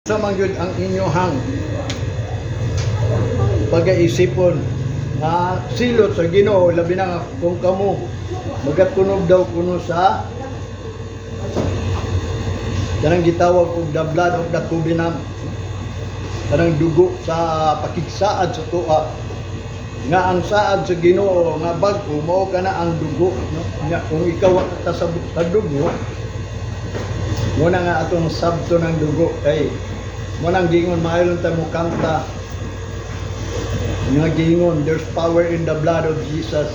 Sa man gyud ang inyohang pagaisipon nga silot sa Ginoo, labi na nga kung kamo magatunog daw kuno sa kanang gitawag og the blood of the covenant, kanang dugo sa pakigsaad sa tuwa, nga ang saad sa Ginoo nga bag-o mao kana ang dugo, no? Nya kung ikaw wa kasabot sa dugo mo na nga atong sabto ng dugo, kay mo nang gingon maayo ta mo kanta nga gingon, "There's power in the blood of Jesus."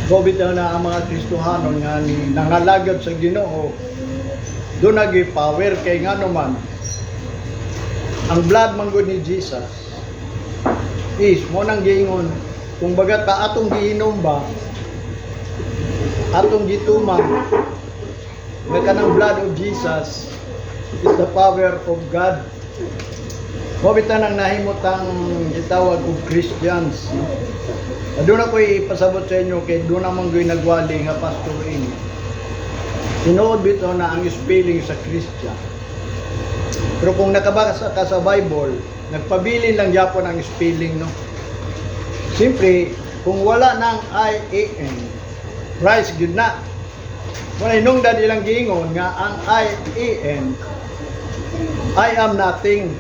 So bitaw na ang mga Kristohanon nga ni nangalagad sa Ginoo, do nagi power, kay ngano man ang blood man gud ni Jesus is mo nang giingon kung baga ta atong giinom ba, atong gituman nga kanang blood of Jesus is the power of God. Mo bitaw nang nahimutang gitawag og Christians, no? Doon ako ipasabot sa inyo kay doon naman go'y nagwali nga pastor ini. Tinuod bitaw na ang spelling sa Christian. Pero kung nakabasa ka sa Bible, nagpabilin lang yapon ang spelling, no? Siyempre, kung wala nang I-A-N, Christ gyud na. Wala nung ilang giingon nga ang I-A-N, I am nothing.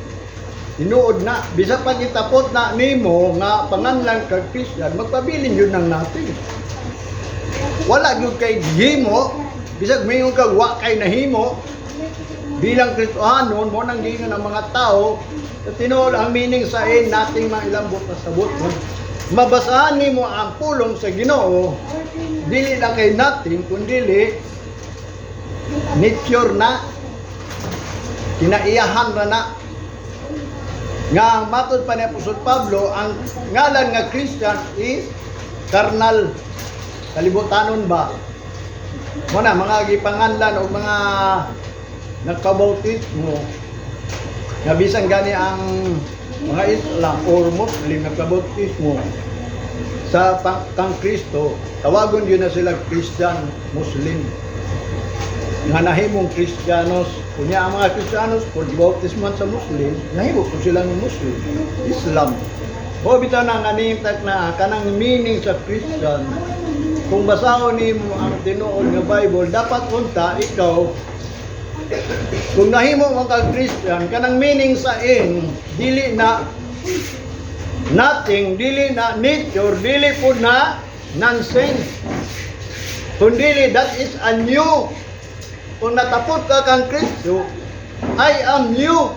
Tinuod na, bisag pag itapot na nimo nga panganlan kag Christian, magpabilin yun ng nothing. Wala gyud kay himo, bisag mingon kag wa kay nahimo, bilang Kristohanon, mo nang giingon ang mga tao, sa tinuod ang meaning sa in, nothing mang ilang buot pasabot. Mabasahan nimo ang pulong sa Ginoo, dili na kay nothing, kundili nature na kinaiyahan ra na nga ang matod pa ni Apostol Pablo, ang ngalan nga Christian is carnal, kalibutanon ba. Mo na mga gipanganlan og mga nagkabautismo nga bisan gani ang mga Islam or Muslim nagkabautismo sa kang Kristo, tawagon yun na sila Christian Muslim nga nahimong Kristiyanos. Kunya ang mga Kristiyanos kung gibautismohan sa Muslim, nahimo po silang Muslim Islam. O bitaw na nga nimtak na kanang meaning sa Christian, kung basahon nimo ang tinuod nga Bible, dapat unta ikaw kung nahimo mo kang Christian, kanang meaning sa in, dili na nothing, dili na nature, dili po na nonsense. Kundili that is a new. Kung natapot ka kang Kristo, I am new.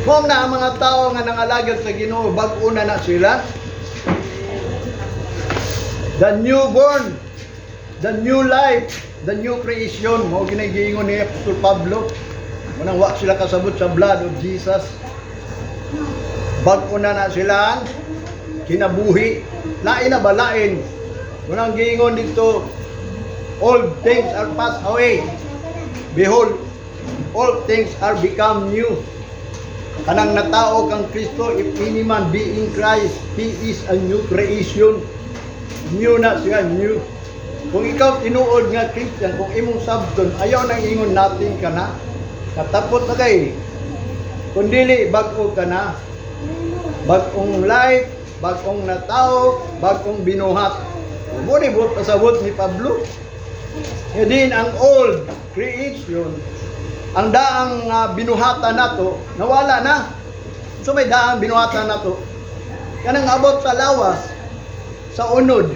Kung na ang mga tao nga nangalagad sa Ginoo, bag-o na na sila. The newborn, the new life, the new creation, mao ginagingon ni Apostol Pablo. Munang wa sila kasabot sa blood of Jesus. Bag-o na na sila kinabuhi. Lain na ba lain? Munang giingon dito, "All things are passed away. Behold, all things are become new." Kanang natao kang Kristo, if any man be in Christ, he is a new creation. New na siya, new. Kung ikaw tinuod nga Christian, kung imong sabton, ayaw nang ingon nothing ka na. Katapot na kay. Kung dili, bag-o ka na. Bag-ong life, bag-ong natao, bag-ong binuhat. Mo ni buot pasabot ni Pablo. Nga din ang old creation, ang daang binuhatan nato, nawala na. So may daang binuhatan nato. Kanang abot sa lawas, sa unod,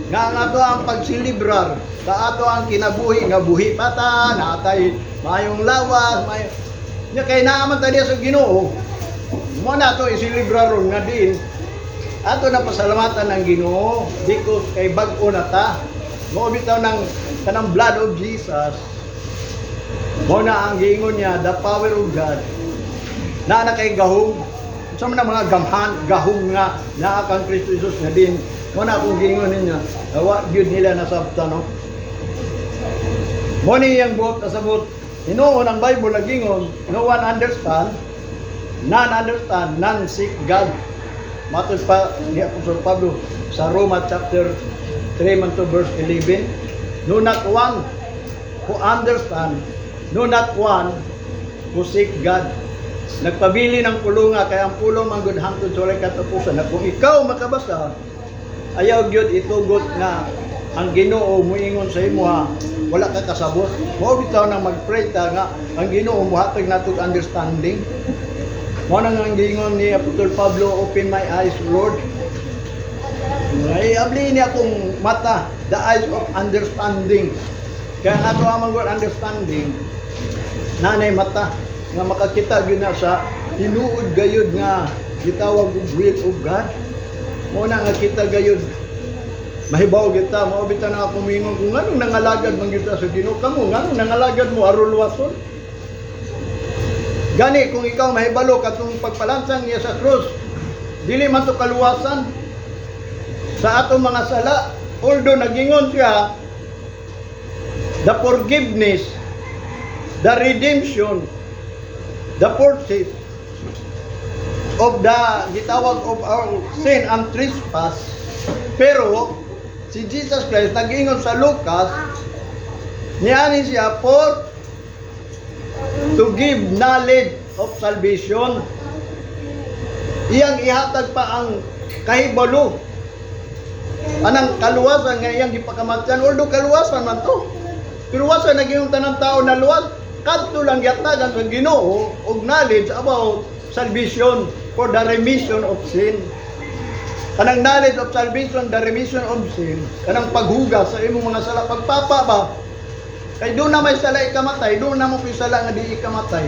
nga ang ato ang pagsilibrar, sa ato ang kinabuhi, nga buhi pa ta, naatay maayong lawas, may nya kay naa man ta diya sa Ginoo. Mo na ato isilibrar ron nga din ato na pasalamatan ng Ginoo because kay bag-o na ta. Mo bitaw ng kanang blood of Jesus. Mo na ang giingon niya, the power of God. Na na kay gahom. Sa man ang mga gamhan, gahom nga naa kang Kristo Jesus nga din. Mo na akong giingon niya. Wa gyud nila nasabtan, no. Mo ni iyang buot kasabot. Hinuon ang Bible nagingon, no one understand, none understand, none seek God. Matod pa ni Apostol Pablo sa Roma chapter 3 man to verse 11, no, not one who understand. No, not one who seek God. Nagpabili ng pulong nga, kaya ang pulong man gud hangtod sa walay katapusan. Na kung ikaw makabasa, ayaw gyud itugot nga ang Ginoo muingon sa imo ha, wala ka kasabot. Mao bitaw nang mag-pray ta nga ang Ginoo mohatag natog understanding. Mao nang ang giingon ni Apostol Pablo, "Open my eyes, Lord." Ay, abli niya akong mata, the eyes of understanding. Kaya nga ato amang God understanding, nanay mata, nga makakita gyud na sa tinuod gayud nga gitawag og will of God. Mao na nga kita gayud mahibaw kita, mao bitaw na ako mingon kung nganong nangalagad man gyud ta sa Ginoo kamo, nganong nangalagad mo aron luwason. Gani kung ikaw mahibalo katong pagpalansang niya sa krus, dili man to kaluwasan sa atong mga sala. Although nagingon siya, the forgiveness, the redemption, the purchase of the gitawag of our sin and trespass. Pero si Jesus Christ nagingon sa Lucas, niani siya for to give knowledge of salvation. Iyang ihatag pa ang kahibalo anang kaluwasan nga iyang gipakamatyan, although kaluwasan man to. Pero wasa naging tanang tao na luwas, kadto lang gihatagan sa Ginoo og knowledge about salvation for the remission of sin. Kanang knowledge of salvation, the remission of sin, kanang paghugas sa imong mga sala, pagpapa ba? Kay doon na may sala ikamatay, doon na mo ko'y sala nga di ikamatay.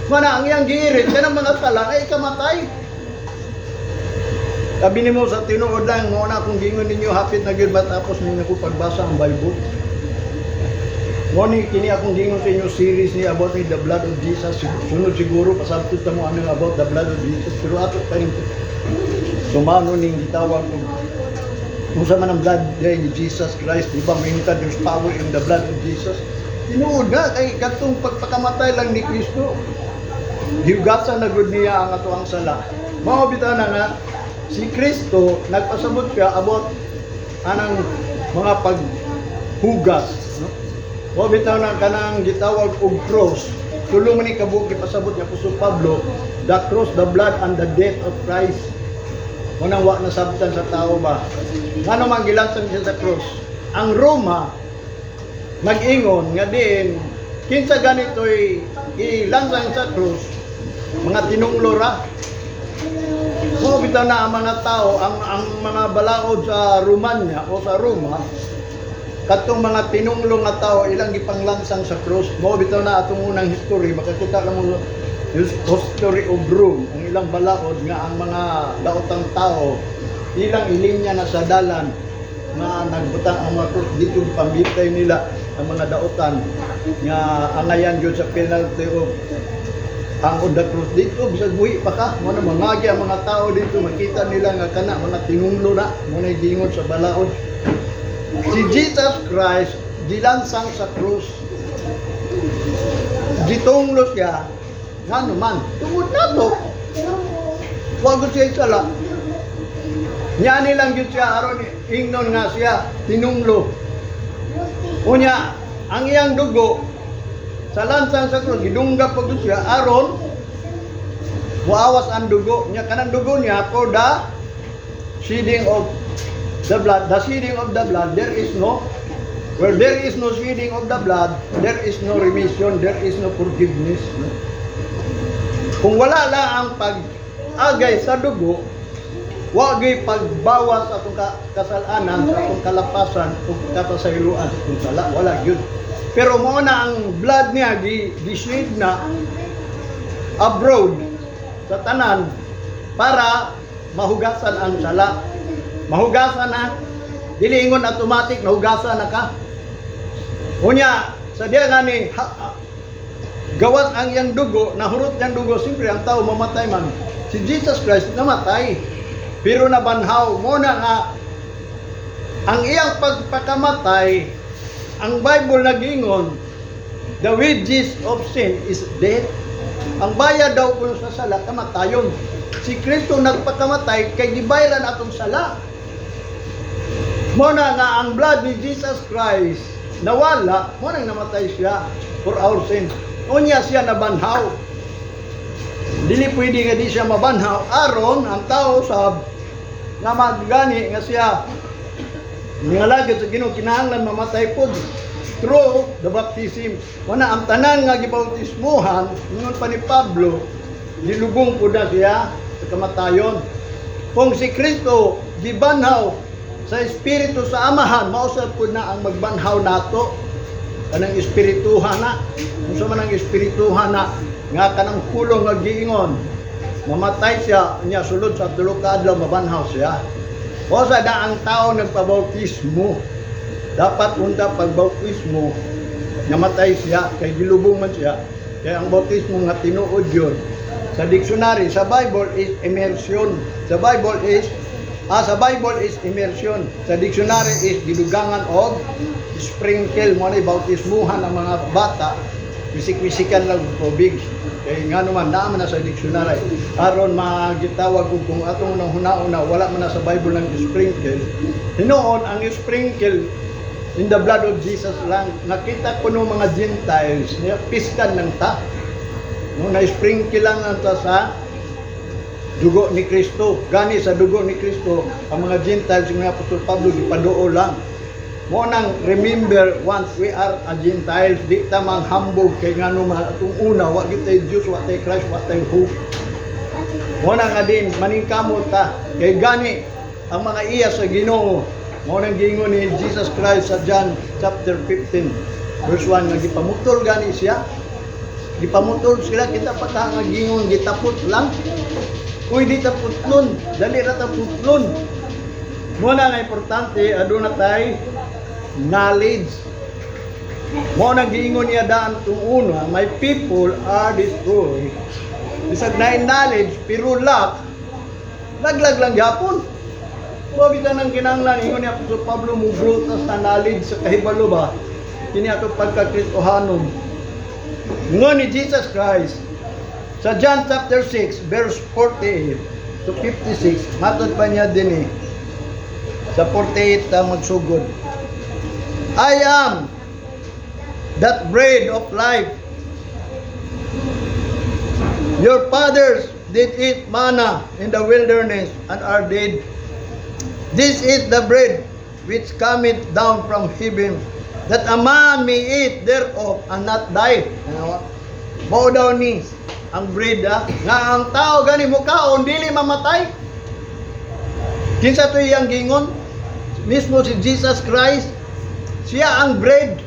Mana ang iyang giirit, kanang mga sala ay ikamatay. Sabi nimo sa tinuod lang, mo na akong gingon ninyo, hapit na gyud matapos ninyo ko pagbasa ang Bible. Mo ni kini akong gingon sa inyo series ni about ni the blood of Jesus. Sunod siguro pasabtot ta mo ano about the blood of Jesus, pero ato pa rin sumano ning gitawag og kung sa man ang blood ni Jesus Christ, di ba? May there's power in the blood of Jesus. Tinuod na kay katong pagpakamatay lang ni Kristo, gihugasan na gud niya ang ato ang sala. Mao bitaw na nga si Kristo nagpasabot siya about anang mga paghugas, no? Mao bitaw na kanang gitawag og cross. Tulong man ni kabuok gipasabot ni Apostol Pablo, the cross, the blood and the death of Christ. Munang wa nasabtan sa tao ba? Ngano man gilansang siya sa cross? Ang Roma nag-ingon nga diin kinsa ganito'y ilansang sa cross, mga tinunglo ra. Mao bitaw na ang mga tao, ang mga balaod sa Romanya o sa Roma, katong mga tinunglo nga tao ilang gipanglansang sa cross. Mao bitaw na atong unang history, makakita ka mo history of Rome, ang ilang balaod nga ang mga daotang tao ilang ilinya na sa dalan nga nagbutang ang mga cross dito, gipambitay nila ang mga daotan nga angayan gyud sa penalty of ang on the cross dito bisag buhi pa ka. Mo na mangagi ang mga tao dito, makita nila nga kana mga tinunglo na. Mo na gingon sa balaod, si Jesus Christ gilansang sa krus, gitunglo siya. Ngano man? Tungod nato. Wa gud siya sala. Niya lang gyud siya aron ingnon nga siya tinunglo. Unya ang iyang dugo sa lansang sa krus gidungga pa gyud siya aron muawas ang dugo niya, kanang dugo niya for the shedding of the blood. The shedding of the blood, there is no where there is no shedding of the blood, there is no remission, there is no forgiveness, no? Kung wala lang ang pag-agay sa dugo, wagi pagbawas sa atong kasalanan, sa atong kalapasan ug kapasayloan sa atong sala, wala gyud. Pero mo na ang blood niya gi shed na abroad sa tanan para mahugasan ang sala. Mahugasan na, dili ingon automatic nahugasan na ka. Unya, sa diya nga ni ha, gawas ang iyang dugo, nahurot niyang dugo, siyempre ang tao mamatay man. Si Jesus Christ namatay. Pero nabanhaw mo na nga ang iyang pagpakamatay, ang Bible nagingon, the wages of sin is death. Ang bayad daw kuno sa sala, kamatayon. Si Kristo nagpakamatay kay gibayaran atong sala. Mo na nga ang blood ni Jesus Christ nawala, mo nang namatay siya. for our sins. Unya siya nabanhaw. Dili pwede nga di siya mabanhaw aron ang tao sab nga maggani nga siya ngalagad sa Ginoo, kinahanglan mamatay pod through the baptism. Wala ang tanan nga gibautismuhan, ingon pa ni Pablo, gilubong po na siya sa kamatayon. Kung si Kristo gibanhaw sa Espiritu sa Amahan, mao sad pud na ang magbanhaw nato kanang espirituhan na. Unsa man ang espirituhan na nga kanang pulong nga giingon mamatay siya, niya sulod sa 3 ka adlaw mabanhaw siya. O sa da ang tao nagpabautismo, dapat unta pagbautismo namatay siya kay gilubong man siya, kay ang bautismo nga tinuod yun sa dictionary, sa Bible is immersion. Sa Bible is immersion, sa dictionary is gidugangan og sprinkle. Mo na bautismuhan ang mga bata, wisik-wisikan lang og tubig, kay nga naman naa man na sa dictionary aron magitawag og kung atong nang hunauna wala man na sa Bible ng sprinkle. Hinuon ang sprinkle in the blood of Jesus lang. Nakita ko no mga Gentiles niya, piskan lang ta no, na sprinkle lang ang ta sa dugo ni Kristo. Gani sa dugo ni Kristo ang mga Gentiles, yung mga Apostol Pablo, gipaduo lang. Mo nang remember, once we are a Gentiles, di ta manghambog kay ngano man atong una wa gyud tay Dios, wa tay Christ, wa tay hope. Mo na nga din maningkamot ta kay gani ang mga iya sa Ginoo. Mo nang giingon ni Jesus Christ sa John chapter 15 verse 1 nga gipamutol gani siya. Gipamutol sila, kita pa ta nga giingon gitapot lang. Uy, di ta putlon, dali ra ta putlon. Mo na nga importante aduna tay knowledge. Mo nang giingon niya daan tung una, "My people are destroyed." Bisag na knowledge pero lack, laglag lang gyapon. Mo bitan ang kinahanglan, ingon ni Apostol Pablo, mo grow ta sa knowledge, sa kahibalo ba? Kini ato pagka-Kristohanon. Ingon ni Jesus Christ sa John chapter 6 verse 48 to 56, matod pa niya din eh. Sa 48 ta magsugod. "I am that bread of life. Your fathers did eat manna in the wilderness and are dead. This is the bread which cometh down from heaven, that a man may eat thereof and not die." Ano? Mao daw ni ang bread ah, nga ang tao gani mukaon dili mamatay. Kinsa to iyang gingon? Mismo si Jesus Christ. Siya ang bread.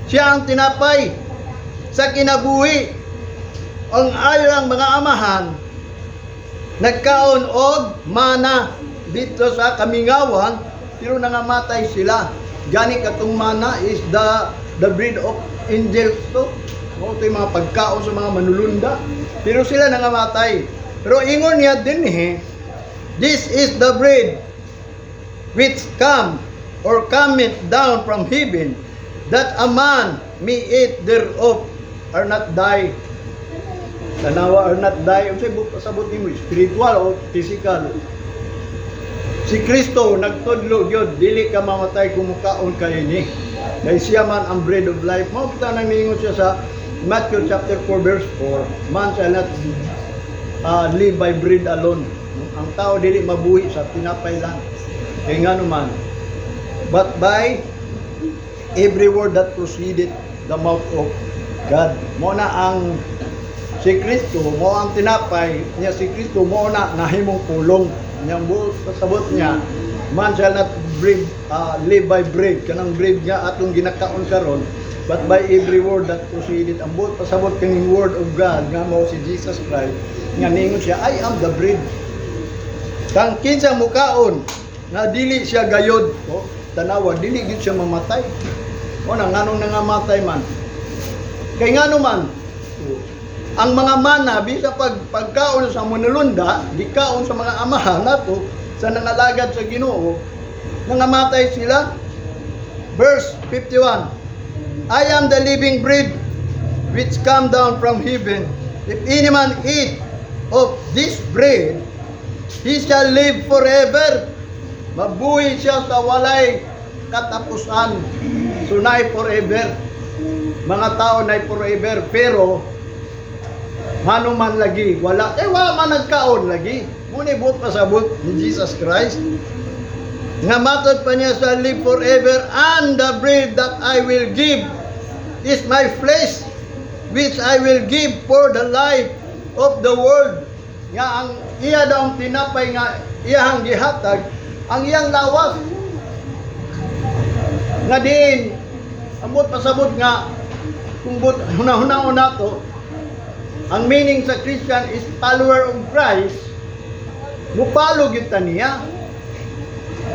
Siya ang tinapay sa kinabuhi. Ang ilang mga amahan nagkaon og mana dito sa kamingawan pero nangamatay sila. Gani katong mana is the bread of angels to. Mao to yung mga pagkaon sa mga manulunda. Pero sila nangamatay. Pero ingon niya din eh, "This is the bread which come or cometh down from heaven, that a man may eat thereof or not die." Tanawa, or not die. Unsay pasabot nimo, spiritual o physical? Si Kristo nagtudlo gyud, dili ka mamatay kung mukaon kay ni. Kay siya man ang bread of life. Mao kita nang niingon siya sa Matthew chapter 4 verse 4, "Man shall not live by bread alone." Ang tao dili mabuhi sa tinapay lang. Kay ngano man, but by every word that proceeded the mouth of God. Mo na ang si Kristo, mo ang tinapay niya, si Kristo mo na nahimong pulong. Niyang buot pasabot niya, "Man shall not live by bread," kanang bread nga atong ginakaon karon, "but by every word that proceeded." Ang buot pasabot kaning word of God nga mao si Jesus Christ, nga ningon siya, "I am the bread." Kang kinsa mukaon nga dili siya gayod, oh, tanawa, dili gyud siya mamatay. O na nganong nangamatay man? Kay ngano man, ang mga mana bisa pag pagkaon sa manulunda, gikaon sa mga amahan nato sa nangalagad sa Ginoo, nangamatay sila. Verse 51, "I am the living bread which come down from heaven. If any man eat of this bread, he shall live forever." Mabuhi siya sa walay katapusan. Sunay forever. Mga tao na forever, pero ngano man lagi wala eh, wala man nagkaon lagi. Muna buot pasabot ni Jesus Christ nga matod pa niya sa live forever, "And the bread that I will give is my flesh, which I will give for the life of the world." Nga ang iya daw ang tinapay nga iyahang gihatag, ang iyang lawas, nga diin ambot pasabot nga kung but hunahuna nato ang meaning sa Christian is follower of Christ, mupalo gyud ta niya,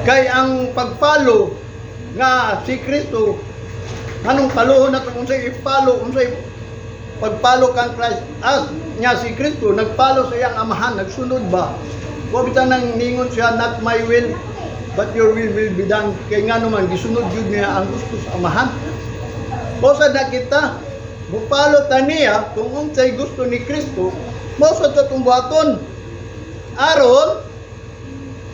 kay ang pagpalo nga si Kristo, anong paluhon nato, unsay ipalo, unsay pagpalo kang Christ, as nga si Kristo nagpalo sa iyang Amahan, nagsunod ba. Wa bitan nang ningon siya, "Not my will but your will be done," kay ngano man gisunod gyud niya ang gusto sa Amahan. Mao na kita mupalo ta niya kung unsay gusto ni Kristo, mao sa atong buhaton. Aron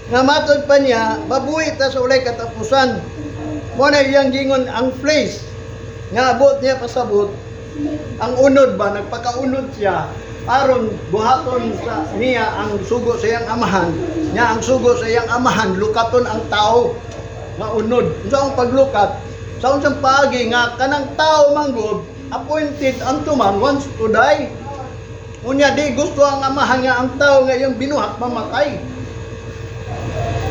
nga matod pa niya, mabuhi ta sa walay katapusan. Mo na iyang gingon ang flesh nga abot niya pasabot ang unod ba, nagpakaunod siya aron buhaton sa niya ang sugo sa iyang Amahan. Niya ang sugo sa iyang Amahan, lukaton ang tao nga unod. Unsa ang paglukat? Sa unsang paagi nga kanang tao manggod appointed unto man once to die. Unya di gusto ang Amahan nga ang tao nga iyang binuhat mamatay.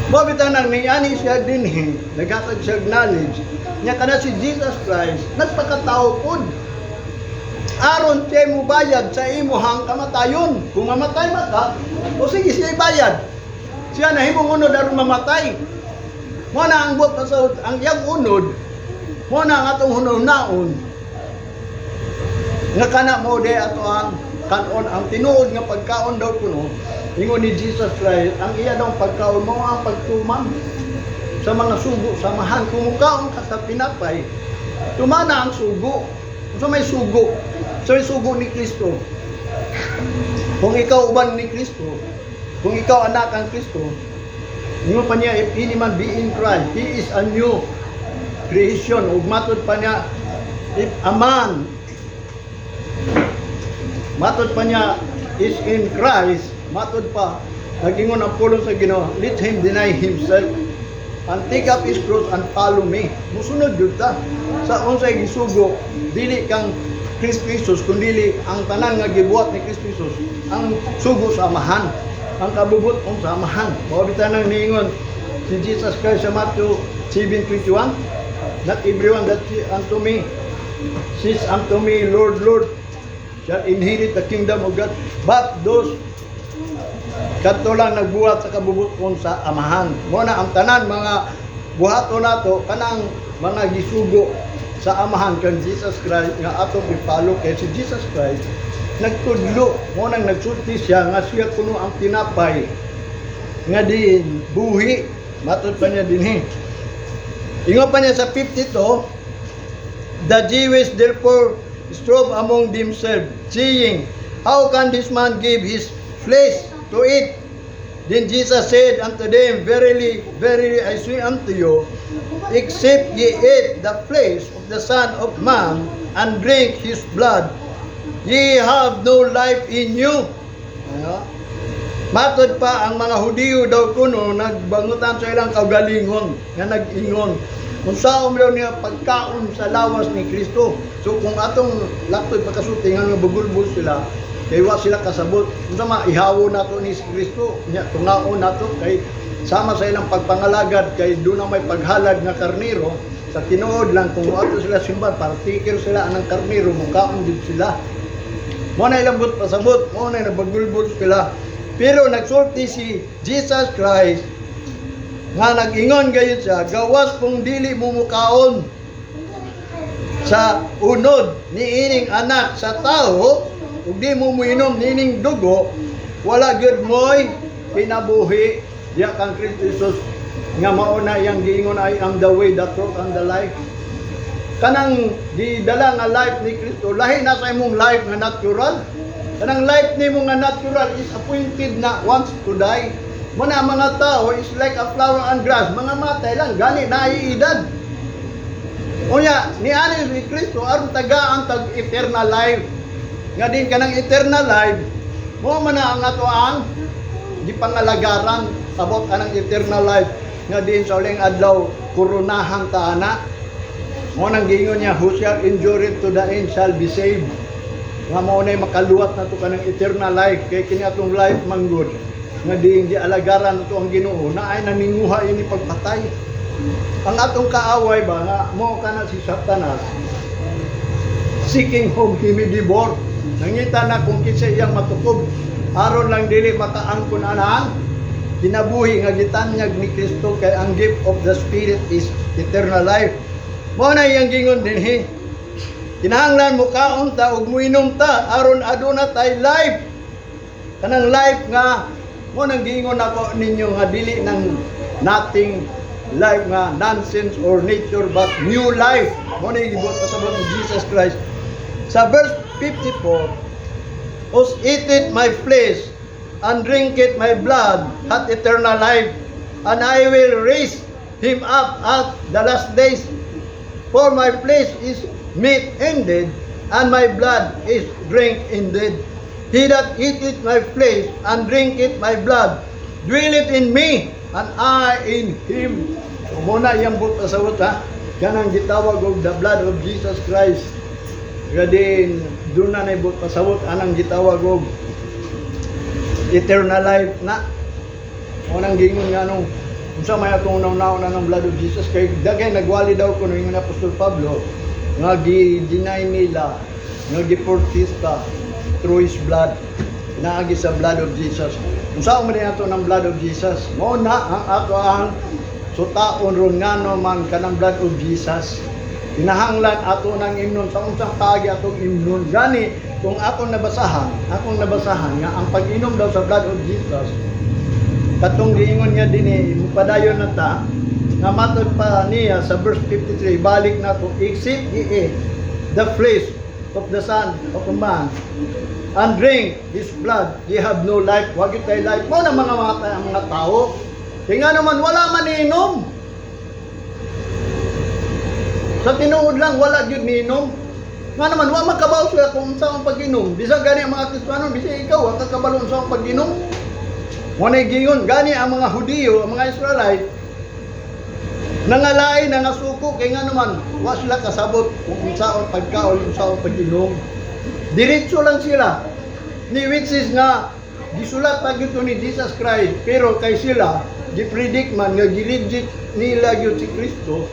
Mao bitaw nang niani siya dinhi, naghatag siya og knowledge. Nya kana si Jesus Christ nagpakatao pod, aron siya mubayad sa imuhang kamatayon. Kung mamatay man ka, o sige, siya bayad. Siya nahimong unod aron mamatay. Mo na ang buot pasabot, ang iyang unod, mo na ang atong hunahunaon. Nga kana mo de ato ang kanon, ang tinuod nga pagkaon daw kuno. Ingon ni Jesus Christ, ang iya daw pagkaon mo ang pagtuman sa mga sugo sa Amahan. Kung mukaon ka sa tinapay, tumana ang sugo. Unsa may sugo? Sa may sugo ni Kristo? Kung ikaw uban ni Kristo, kung ikaw anak ang Kristo, ingon pa niya, "If any man be in Christ, he is a new creation." Ug matod pa niya, if a man, matod pa niya, is in Christ, matod pa, nagingon ang pulong sa Ginoo, "Let him deny himself and take up his cross and follow me." Musunod jud ta sa unsay gisugo, dili kang Kristo Jesus, kundili ang tanan nga gibuhat ni Kristo Jesus, ang sugo sa Amahan, ang kabubut-on sa Amahan. Mao bitaw nang niingon si Jesus Christ sa Matthew 7:21, "Not everyone that unto me says unto me, 'Lord, Lord,' shall inherit the kingdom of God, but those," kadto lang nagbuhat sa kabubut-on sa Amahan. Mo na ang tanan mga buhaton nato, kanang mga gisugo sa Amahan kan Jesus Christ nga atong i-follow, kay si Jesus Christ nagtudlo. Mo nang nagsulti siya nga siya kuno ang tinapay nga diin buhi. Matod pa niya dinhi, ingon pa niya sa 52, "The Jews therefore strove among themselves, saying, 'How can this man give his flesh to eat?' Then Jesus said unto them, 'Verily, verily, I say unto you, except ye eat the flesh of the Son of Man and drink his blood, ye have no life in you.'" Ano? Matod pa, ang mga Hudiyo daw kuno nagbangutan sa ilang kaugalingon nga nag-ingon, unsaon daw niya pagkaon sa lawas ni Kristo? So kung atong laktoy pagkasulti nga bagulbol sila kay wa sila kasabot, unsa ma ihawo nato ni si Kristo nya tungaon nato, kay sama sa ilang pagpangalagad, kay doon na may paghalad nga karniro. Sa tinuod lang, kung ato sila simban, partikil sila anang karniro, mukaon gid sila. Mo na ilang but pasabot, mo na nabagulbol sila. Pero nagsulti si Jesus Christ nga nag-ingon gayud siya, "Gawas kung dili mo mukaon sa unod ni ining Anak sa Tao ug di mo muinom niining dugo, wala gyud mo'y kinabuhi." Diya kang Kristo Jesus nga mao na iyang giingon, "I am the way, the truth, and the life." Kanang gidala nga life ni Kristo, lahi na sa imong life nga natural. Kanang life nimo nga natural is appointed na once to die. Mo na ang mga tao is like a flower and grass, mga matay lang gani na edad. Unya, niani si Kristo aron tagaan tag eternal life. Nga din kanang eternal life, mao man na ang ato ang gipangalagaran about anang eternal life nga din sa uling adlaw koronahan ta ana. Mao nang giingon niya, "Who shall endure it to the end shall be saved." Nga mao nay makaluwat na to kanang eternal life, kay kini atong life manggod nga diin gialagaran to ang Ginoo na ay naninguha ini pagpatay. Ang atong kaaway ba nga mo kana si Satanas, seeking whom he may devour. Nangita na kung kinsa iyang matukob aron lang dili makaangkon anang kinabuhi nga gitanyag ni Kristo, kay ang gift of the Spirit is eternal life. Mao na iyang gingon dinhi. Kinahanglan mo kaon ta ug muinom ta aron aduna tay life. Kanang life nga mo nang giingon nako ninyo nga dili nang nothing life nga nonsense or nature but new life. Mo na gibuhat pasabot ni Jesus Christ. Sa verse 54, "Who eateth my flesh and drinketh my blood hath eternal life, and I will raise him up at the last days. For my flesh is meat indeed, and my blood is drink indeed. He that eateth my flesh and drinketh my blood dwelleth in me, and I in him." So, muna iyang buot pasabot ha. Kanang gitawag og the blood of Jesus Christ. Gadin, doon na buot pasabot anang gitawag og eternal life na. Mao nang gingon nga nung unsa may atong nauna ng blood of Jesus, kay daghay nagwali daw kuno, ingon ni Apostol Pablo nga gi-deny nila nga giportista through his blood, naagi sa blood of Jesus. Unsa man ato ng blood of Jesus? Mao na ang ato ang sutaon ron, ngano man kanang blood of Jesus kinahanglan ato nang imnon sa unsang paagi atong imnon. Gani kung akong nabasahan nga ang pag-inom daw sa blood of Jesus, katong giingon niya dinhi, padayon na ta nga matod pa niya sa verse 53, balik na to, "Except ye eat the flesh of the Son of a Man and drink his blood, ye have no life." Wa gyud tay life. Mo na mga matay ang mga tao kay nga naman wala man inom. Sa tinuod lang, wala gyud niinom. Nga naman wa makabaw sila kung unsa ang pag-inom. Bisan gani ang mga Kristiyano, bisan ikaw wa ka kabalo unsa ang pag-inom. Mo na gingon gani ang mga Hudiyo, ang mga Israelite, nangalain, nangasuko, kay nga naman wa sila kasabot kung unsaon pagkaon, unsaon pag-inom. Diretso lang sila. Ni which is nga gisulat pa gyud to ni Jesus Christ, pero kay sila gipredict man nga gi-reject nila gyud si Kristo,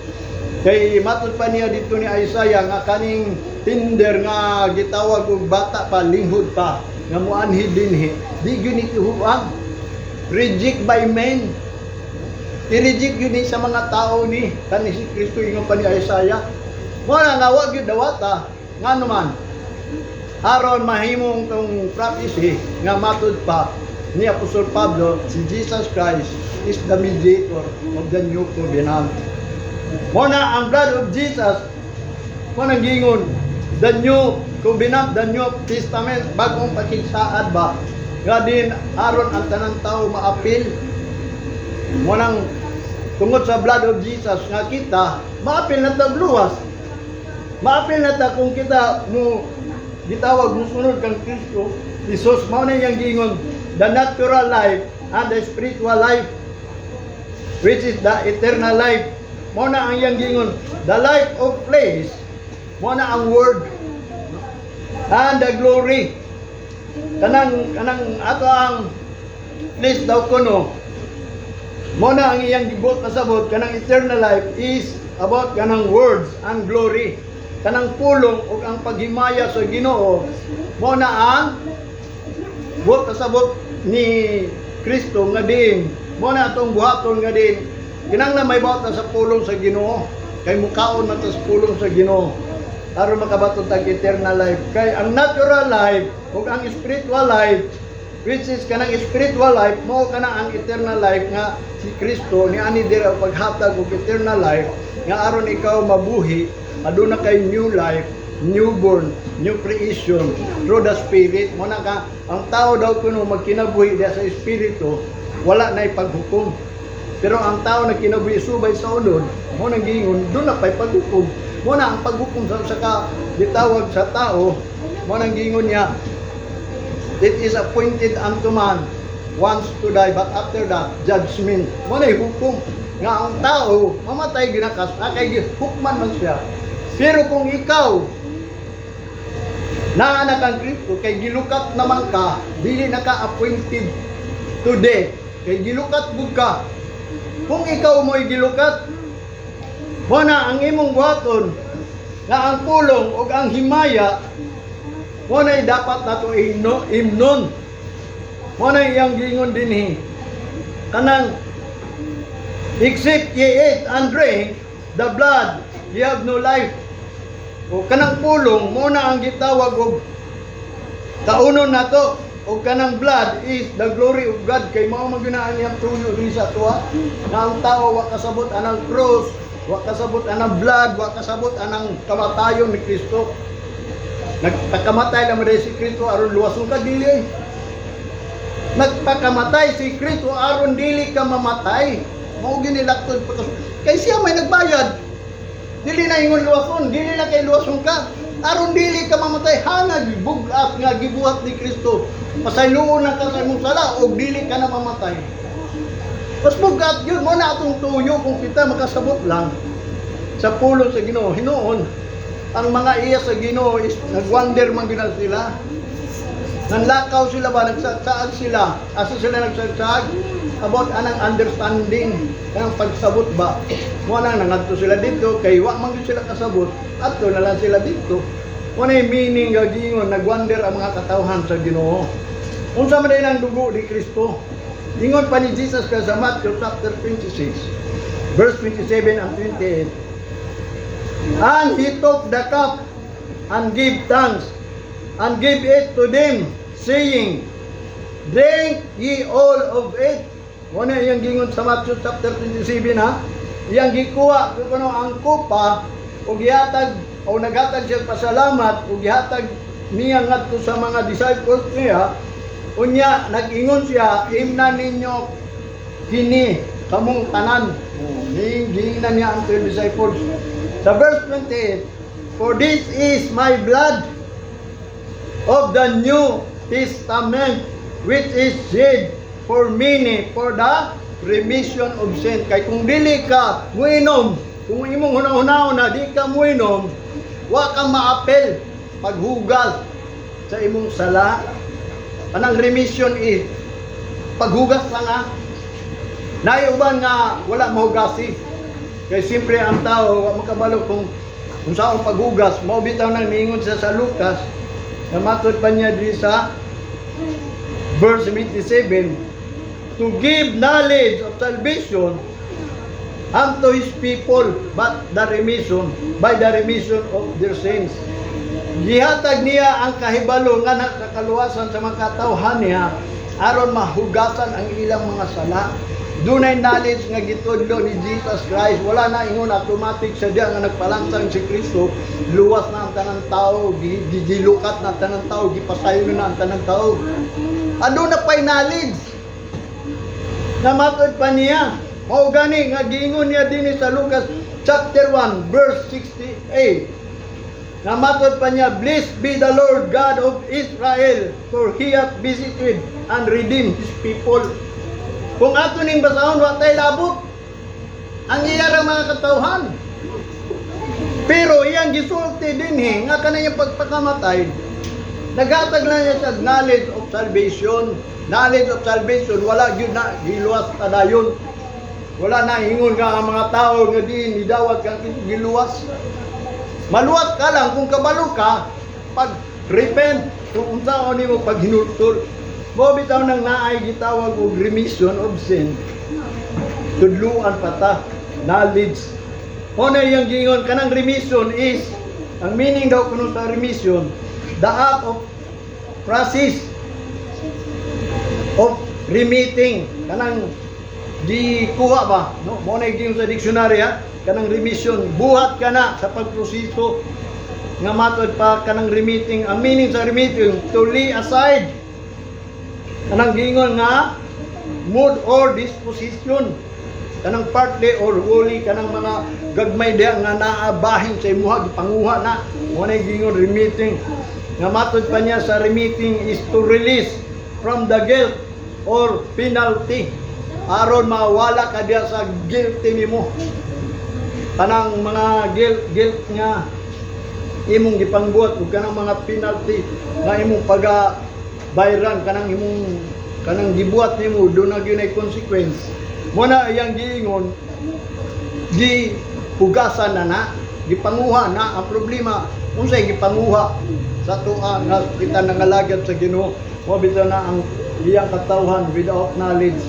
kay matod pa niya dito ni Isaiah nga kaning tender nga gitawag og bata pa, linghod pa nga muanhi dinhi, di gyud ni tuhuan. Reject by men, i-reject yun ni sa mga tao ni kani si Kristo, ingon pa ni Isaiah. Mo na nga wa gyud dawata. Ngano man, aron mahimong tong prophecy nga matud pa ni Apostol Pablo, si Jesus Christ is the mediator of the new covenant. Mo na ang blood of Jesus, mo nang gingon the new covenant, the New Testament, bagong pakigsaad ba nga din aron ang tanang tao maapil. Mo nang tungod sa blood of Jesus nga kita maapil na ta luwas. Maapil na ta kung kita mo gitawag mo sunod kang Kristo Jesus. Mao na iyang giingon, the natural life and the spiritual life, which is the eternal life. Mao na ang iyang giingon, the life of flesh, mao na ang word and the glory. Kanang ato ang flesh daw kuno, mo na ang iyang gibuot pasabot, kanang eternal life is about kanang words and glory. Kanang pulong ug ang paghimaya sa Ginoo, mo na ang buot pasabot ni Kristo nga din mo na atong buhaton, nga din kinahanglan may buhat na sa pulong sa Ginoo, kay mukaon man ta sa pulong sa Ginoo aron makabaton tag eternal life. Kay ang natural life ug ang spiritual life, which is kanang spiritual life mo kana ang eternal life nga si Kristo ni ani dira paghatag og eternal life nga aron ikaw mabuhi, aduna kay new life, newborn, new creation through the Spirit. Mo na ka ang tao daw kuno magkinabuhi diya sa espiritu, wala na paghukom, pero ang tao na kinabuhi subay sa unod, mo nang giingon doon na pa'y paghukom. Mao na ang paghukom sa usa ka gitawag sa tao, mao nang giingon niya, "It is appointed unto man once to die, but after that, judgment." Mao na hukom nga ang tao mamatay ginakas kay hukman man siya. Pero kung ikaw naa na kang Kristo, kay gilukat naman ka, dili na ka appointed to death, kay gilukat gud ka. Kung ikaw mo'y gilukat, mao na ang imong buhaton nga ang pulong ug ang himaya, mao na dapat nato imnon. Mao na iyang giingon dinhi. Kanang "Except ye eat and drink the blood, ye have no life." O kanang pulong mao na ang gitawag og kaunon nato, o kanang blood is the glory of God, kay mao man gyud na ang iyang tuyo din sa atoa, na ang tao wa kasabot anang cross, wa kasabot anang blood, wa kasabot anang kamatayon ni Kristo. Nagpakamatay lang man si Kristo aron luwason ka? Dili. Nagpakamatay si Kristo aron dili ka mamatay. Mao ginilaktod pa kay siya may nagbayad. Dili na ingon luwason, dili na kay luwason ka. Aron dili ka mamatay, hanag bugat nga gibuhat ni Kristo. Pasayloon na ka sa imong sala og dili ka na mamatay. Mas bugat yun, mao na atong tuyo kung kita makasabot lang sa pulong sa Ginoo. Hinuon, ang mga iya sa Ginoo is nagwonder man gyud na sila. Nanlakaw sila ba, nagsaag sila. Asa sila nagsaag? About anang understanding, kanang pagsabot ba. Mao nang nangadto sila dito, kay wa man gyud sila kasabot, adto na lang sila dito. Mao na yung meaning nga giingon, nagwonder ang mga katawhan sa Ginoo. Unsa man ang dugo ni Kristo? Ingon pa ni Jesus Christ sa Matthew chapter 26, verse 27 and 28. "And he took the cup and gave thanks and gave it to them, saying, 'Drink ye all of it.'" Mao na iyang gingon sa Matthew chapter 27 ha. Iyang gikuha kuno ang kopa ug gihatag o naghatag siya pasalamat ug gihatag niya ngadto sa mga disciples niya. Unya nag-ingon siya, "Imna ninyo kini kamong tanan." Oh, giingnan niya ang 12 disciples. Sa verse 28, "For this is my blood of the New Testament, which is shed for many for the remission of sin." Kay kung dili ka muinom, kung imong hunahunahon na di ka muinom, wa ka maapil paghugas sa imong sala. Anang remission is paghugas lang ah. Naay uban nga wala mahugasi. Kay siyempre ang tao wa makabalo kung saong paghugas, mao bitaw nang niingon siya sa Lucas na matod pa niya diri sa verse 27, "To give knowledge of salvation unto his people, but the remission by the remission of their sins." Gihatag niya ang kahibalo nga na sa kaluwasan sa mga katawhan niya aron mahugasan ang ilang mga sala. Dunay knowledge nga gitudlo ni Jesus Christ. Wala na ingon automatic sa diya nga nagpalansang si Kristo, luwas na ang tanang tao, gigilukat na ang tanang tao, gipasaylo na ang tanang tao. Aduna pa'y knowledge na matod pa niya. Mao gani nga giingon niya dinhi sa Lucas chapter 1 verse 68. Na matod pa niya, "Blessed be the Lord God of Israel, for He hath visited and redeemed His people." Kung ato ning basahon, wa tay labot. Ang iya ra mga katawhan. Pero iyang gisulti dinhi nga kanang pagpakamatay, naghatag lang niya sa knowledge of salvation. Knowledge of salvation, wala gyud na giluwas padayon. Wala na ingon nga ang mga tao nga di nidawat kang giluwas. Maluwas ka lang kung kabalo ka pag repent, kung unsaon nimo pag hinultul. Mao bitaw nang naay gitawag og remission of sin. Tudluan pa ta, knowledge. Mao na iyang giingon kanang remission is, ang meaning daw kuno sa remission, the act of process of remitting, kanang gikuha ba, no? Mao na giingon sa dictionary ha, kanang remission, buhat ka na sa pagproseso nga matod pa kanang remitting. Ang meaning sa remitting, to lay aside, kanang giingon nga mood or disposition, kanang partly or wholly, kanang mga gagmay diha nga naa bahin sa imuha, gipanguha na. Mo na gingon remitting. Nga matod pa niya sa remitting is to release from the guilt or penalty. Aron mawala ka diha sa guilty nimo. Tanang mga guilt guilt nga imong gipangbuhat ug kanang mga penalty nga imong paga bayran, kanang imong kanang gibuhat nimo, duna gyud ay consequence. Mo na iyang giingon, gi hugasan na na, gipanguha na. Ang problema, unsay gipanguha sa atoa nga kita nangalagad sa Ginoo? Mo bitaw na ang iyang katawhan without knowledge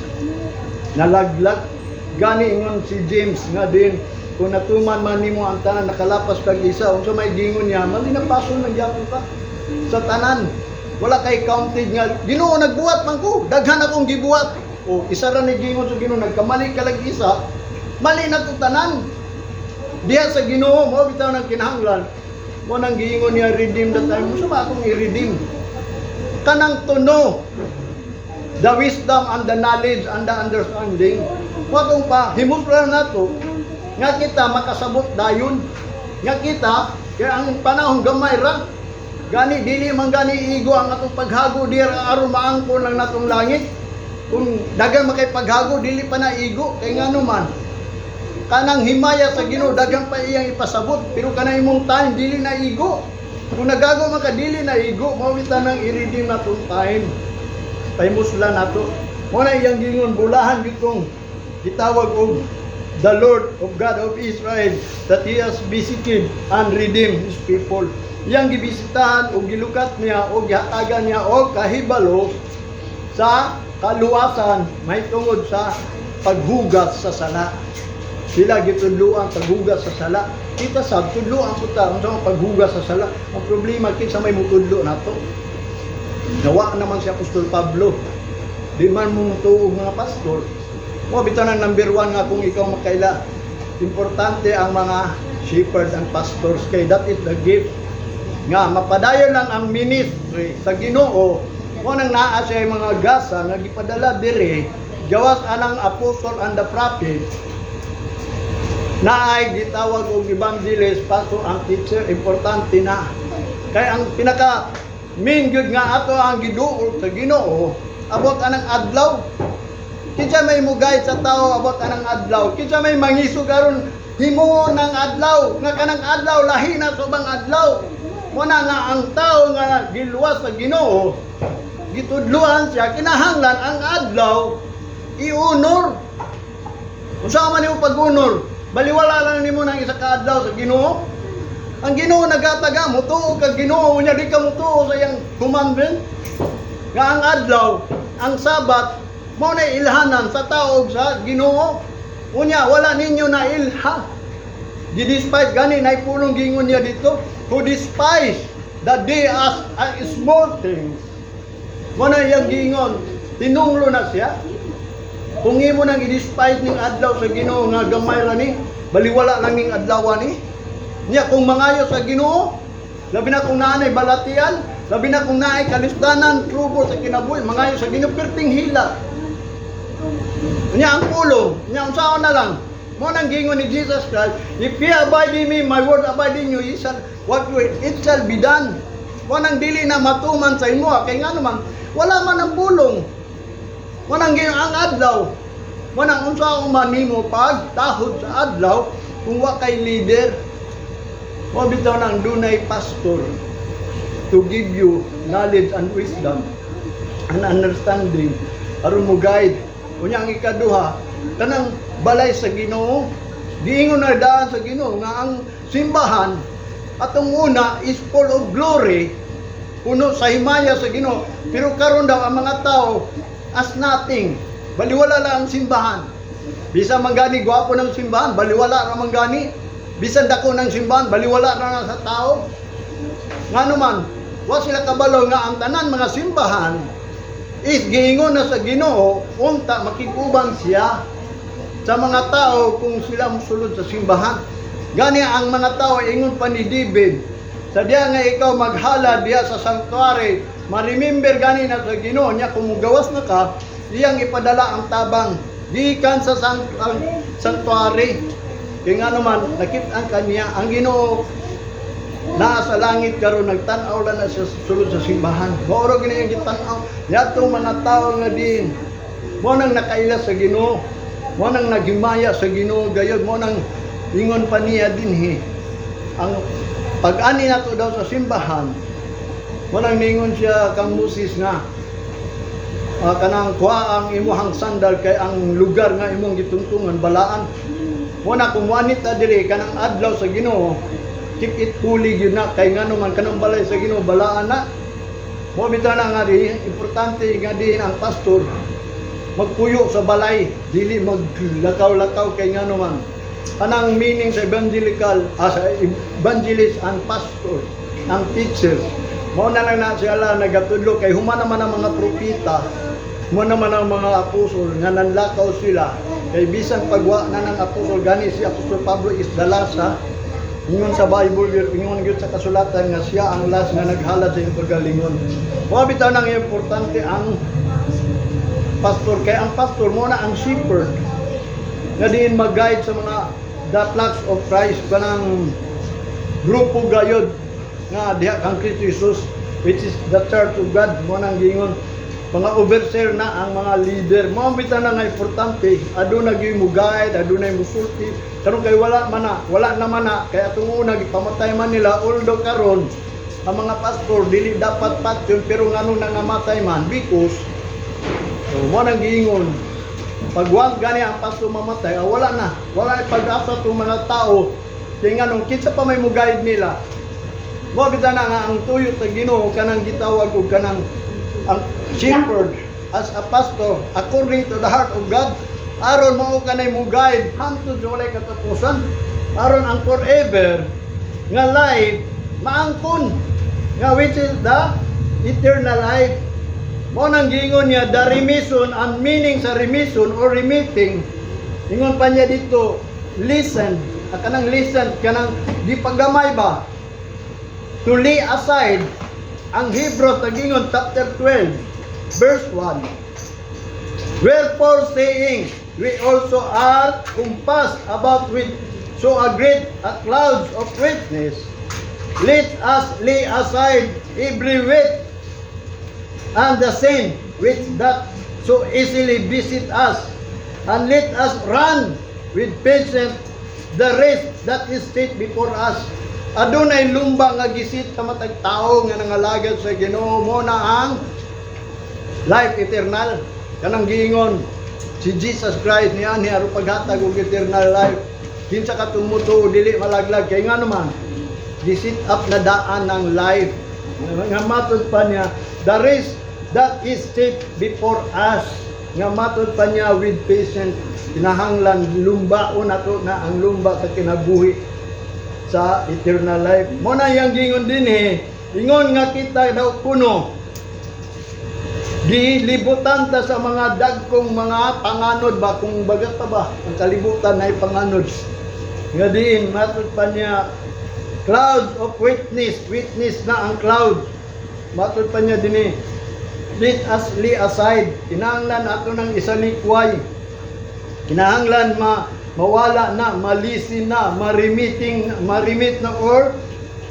nalaglag. Gani ingon si James nga din, kung natuman man nimo ang tanan, nakalapas kag isa, unsa may gingon niya, malinapason lang gyapon ka sa tanan. Wala kay counted nga, "Ginoo, nagbuhat man ko, daghan akong gibuhat." O isa ra ni gingon sa Ginoo, nagkamali ka lang isa, mali na to tanan diha sa Ginoo. Mo bitaw nang kinahanglan mo nang giingon niya, "Redeem the time." Unsa ba akong i-redeem? Kanang to know the wisdom and the knowledge and the understanding. Wa kung pa himuslan nato nga kita makasabot dayon nga kita, kaya ang panahon gamay ra. Gani dili man gani igo ang atong paghago dir aron maangkon lang natong langit. Kung daghang makay paghago, dili pa na igo, kay ngano man kanang himaya sa Ginoo daghang pa iyang ipasabot, pero kanang imong time dili na igo. Kung nagago man ka, dili na igo. Mao bitaw nang i-redeem natong time, pahimuslan nato. Mo na iyang gingon, bulahan gyud kong gitawag og the Lord of God of Israel, that He has visited and redeemed His people. Iyang gibisitahan og gilukat niya og gihatagan niya og kahibalo sa kaluwasan mahitungod sa paghugas sa sala. Sila gitudloan paghugas sa sala. Kita sab tudloan po ta unsa ang paghugas sa sala. Ang problema, kinsa may mutudlo nato? Nawa naman si Apostol Pablo. Di man mo mutuo mga pastor. Mo bitaw ng number one nga kung ikaw makaila. Importante ang mga shepherd and pastors kay that is the gift nga mapadayon lang ang ministry sa Ginoo. Mo nang naa siya mga gasa nga gipadala dire gawas anang apostle and the prophet, naay gitawag og evangelist, pastor, ang teacher. Importante na kay ang pinaka main gyud nga ato ang giduol sa Ginoo about anang adlaw. Kinsa may mo guide sa tao about anang adlaw? Kinsa may mangisog aron himuon ng adlaw nga kanang adlaw lahi na sa ubang adlaw? Mo na nga ang tao nga giluwas sa Ginoo, gitudluan siya, kinahanglan ang adlaw i-honor. Unsa man nimo pag-honor? Baliwala lang nimo nang isa ka adlaw sa Ginoo. Ang Ginoo nagataga, mutuo kag Ginoo, unya di ka mutuo sa iyang commandment. Nga ang adlaw, ang Sabat, mao na ilhanan sa tao ug sa Ginoo. Unya wala ninyo na ilha. Gi-despise gani nay pulong gingon niya dito, who despise the day as a small thing. Mo na iyang giingon, tinunglo na siya. Kung imo nang i-despise ning adlaw sa Ginoo nga gamay ra ni, baliwala lang ning adlaw ni. Niya kung mangayo sa Ginoo, labi na kung naanay balatian, labi na kung naay kalisdanan, trouble sa kinabuhi, mangayo sa Ginoo perting hila. Niya ang pulong, niya unsaon na lang. Mo nang gingon ni Jesus Christ, "If ye abide in me, my word abide in you, ye shall, what you, it shall be done." Mo nang dili na matuman sa imo, kay nga naman, wala man ang pulong. Mo nang gingon ang adlaw. Mo nang unsa man nimo pagtahod sa adlaw kung wa kay leader? Mo bitaw nang dunay pastor to give you knowledge and wisdom and understanding aron mo guide. Unya ang ikaduha, kanang balay sa Ginoo. Giingon na daan sa Ginoo nga ang simbahan atong una is full of glory, puno sa himaya sa Ginoo. Pero karon daw ang mga tao as nothing. Baliwala lang ang simbahan. Bisan man gani gwapo ng simbahan, baliwala ra man gani. Bisan dako ng simbahan, baliwala ra na sa tao. Nga naman, wa sila kabalo nga ang tanan mga simbahan is giingon na sa Ginoo unta makiguban siya sa mga tao kung sila mosulod sa simbahan. Gani ang mga tao, ingon pa ni David, sa diya nga ikaw maghala diya sa sanctuary, ma-remember gani na sa Ginoo niya kung mugawas na ka, iyang ipadala ang tabang gikan sa sanctuary. Kay nga naman nakit-an kaniya ang Ginoo naa sa langit karon, nagtan-aw lang na siya sa sulod sa simbahan. Mao ra gini ang gitan-aw. Yatong mga tawo nga din mo nang nakaila sa Ginoo, mo nang naghimaya sa Ginoo gayud, mo nang ingon pa niya dinhi. Ang pag-ani nato daw sa simbahan, mo nang ningon siya kang Moses nga kanang kuha ang imuhang sandal kay ang lugar nga imong gitungtungan balaan. Mo na kung muani ta diri kanang adlaw sa Ginoo, keep it holy gyud na kay ngano man kanang balay sa Ginoo balaan na. Mo bitaw na nga di importante nga diin ang pastor magpuyo sa balay, dili maglakaw-lakaw kay ngano man kanang meaning sa evangelical, sa evangelist and pastor, ang teacher, mao na lang na sila nagatudlo kay human naman ang mga propeta mo naman ang mga apostol nga nanlakaw sila kay bisan pagwa na ng apostol. Gani si Apostol Pablo is the last, ha. Ingon sa Bible gyud, ingon gyud sa kasulatan nga siya ang last nga naghalad sa iyang kagalingon. Mao bitaw nang importante ang pastor kay ang pastor mo na ang shepherd nga diin mag-guide sa mga the flocks of Christ, kanang grupo gayod nga diha kang Kristo Jesus, which is the church of God. Mo nang giingon mga overseer na ang mga leader. Mo bitaw na nga importante aduna gyud mo guide, aduna mo sulti karon kay wala man na, wala naman na kay atong una gipamatay man nila. Although karon ang mga pastor dili dapat patyon, pero ngano nangamatay man? Because so, mo nang giingon pag wag gani ang pastor mamatay, wala na, wala na pag-asa itong mga tao kay nganong kinsa pa may mo guide nila? Mo bitaw na nga ang tuyo sa Ginoo kanang gitawag og kanang ang shepherd as a pastor according to the heart of God aron mao kanay mo guide hangtod sa walay katapusan, aron ang forever nga life maangkon nga, which is the eternal life. Mo nang giingon niya the remission, ang meaning sa remission or remitting, ingon pa niya dito, listen, ang kanang listen, kanang di paggamay ba, to lay aside. Ang Hebrews nagingon chapter 12 verse 1, "Wherefore, seeing we also are compassed about with so a great a cloud of witness, let us lay aside every weight and the sin which doth so easily beset us, and let us run with patience the race that is set before us." Adunay lumba nga gi-set sa matag tao nga nangalagad sa Ginoo. Mo na ang life eternal. Kanang giingon si Jesus Christ niya ni aron paghatag og eternal life. Kinsa ka tumutuo dili malaglag kay nga naman gi-set up na daan ng life. Nga matod pa niya, the race that is set before us. Nga matod pa niya, with patience, kinahanglan lumbaon nato na ang lumba sa kinabuhi sa eternal life. Mo na yang gingon din eh. Ingon nga kita daw kuno gilibutan ta sa mga dagkong mga panganod ba, kung baga pa ba ang kalibutan ay panganod nga diin matod pa niya cloud of witness, witness na ang cloud. Matod pa niya dinhi, let us lay aside, kinahanglan ato ng isalikway, kinahanglan mawala na, malisin na, ma-remitting, ma-remit na or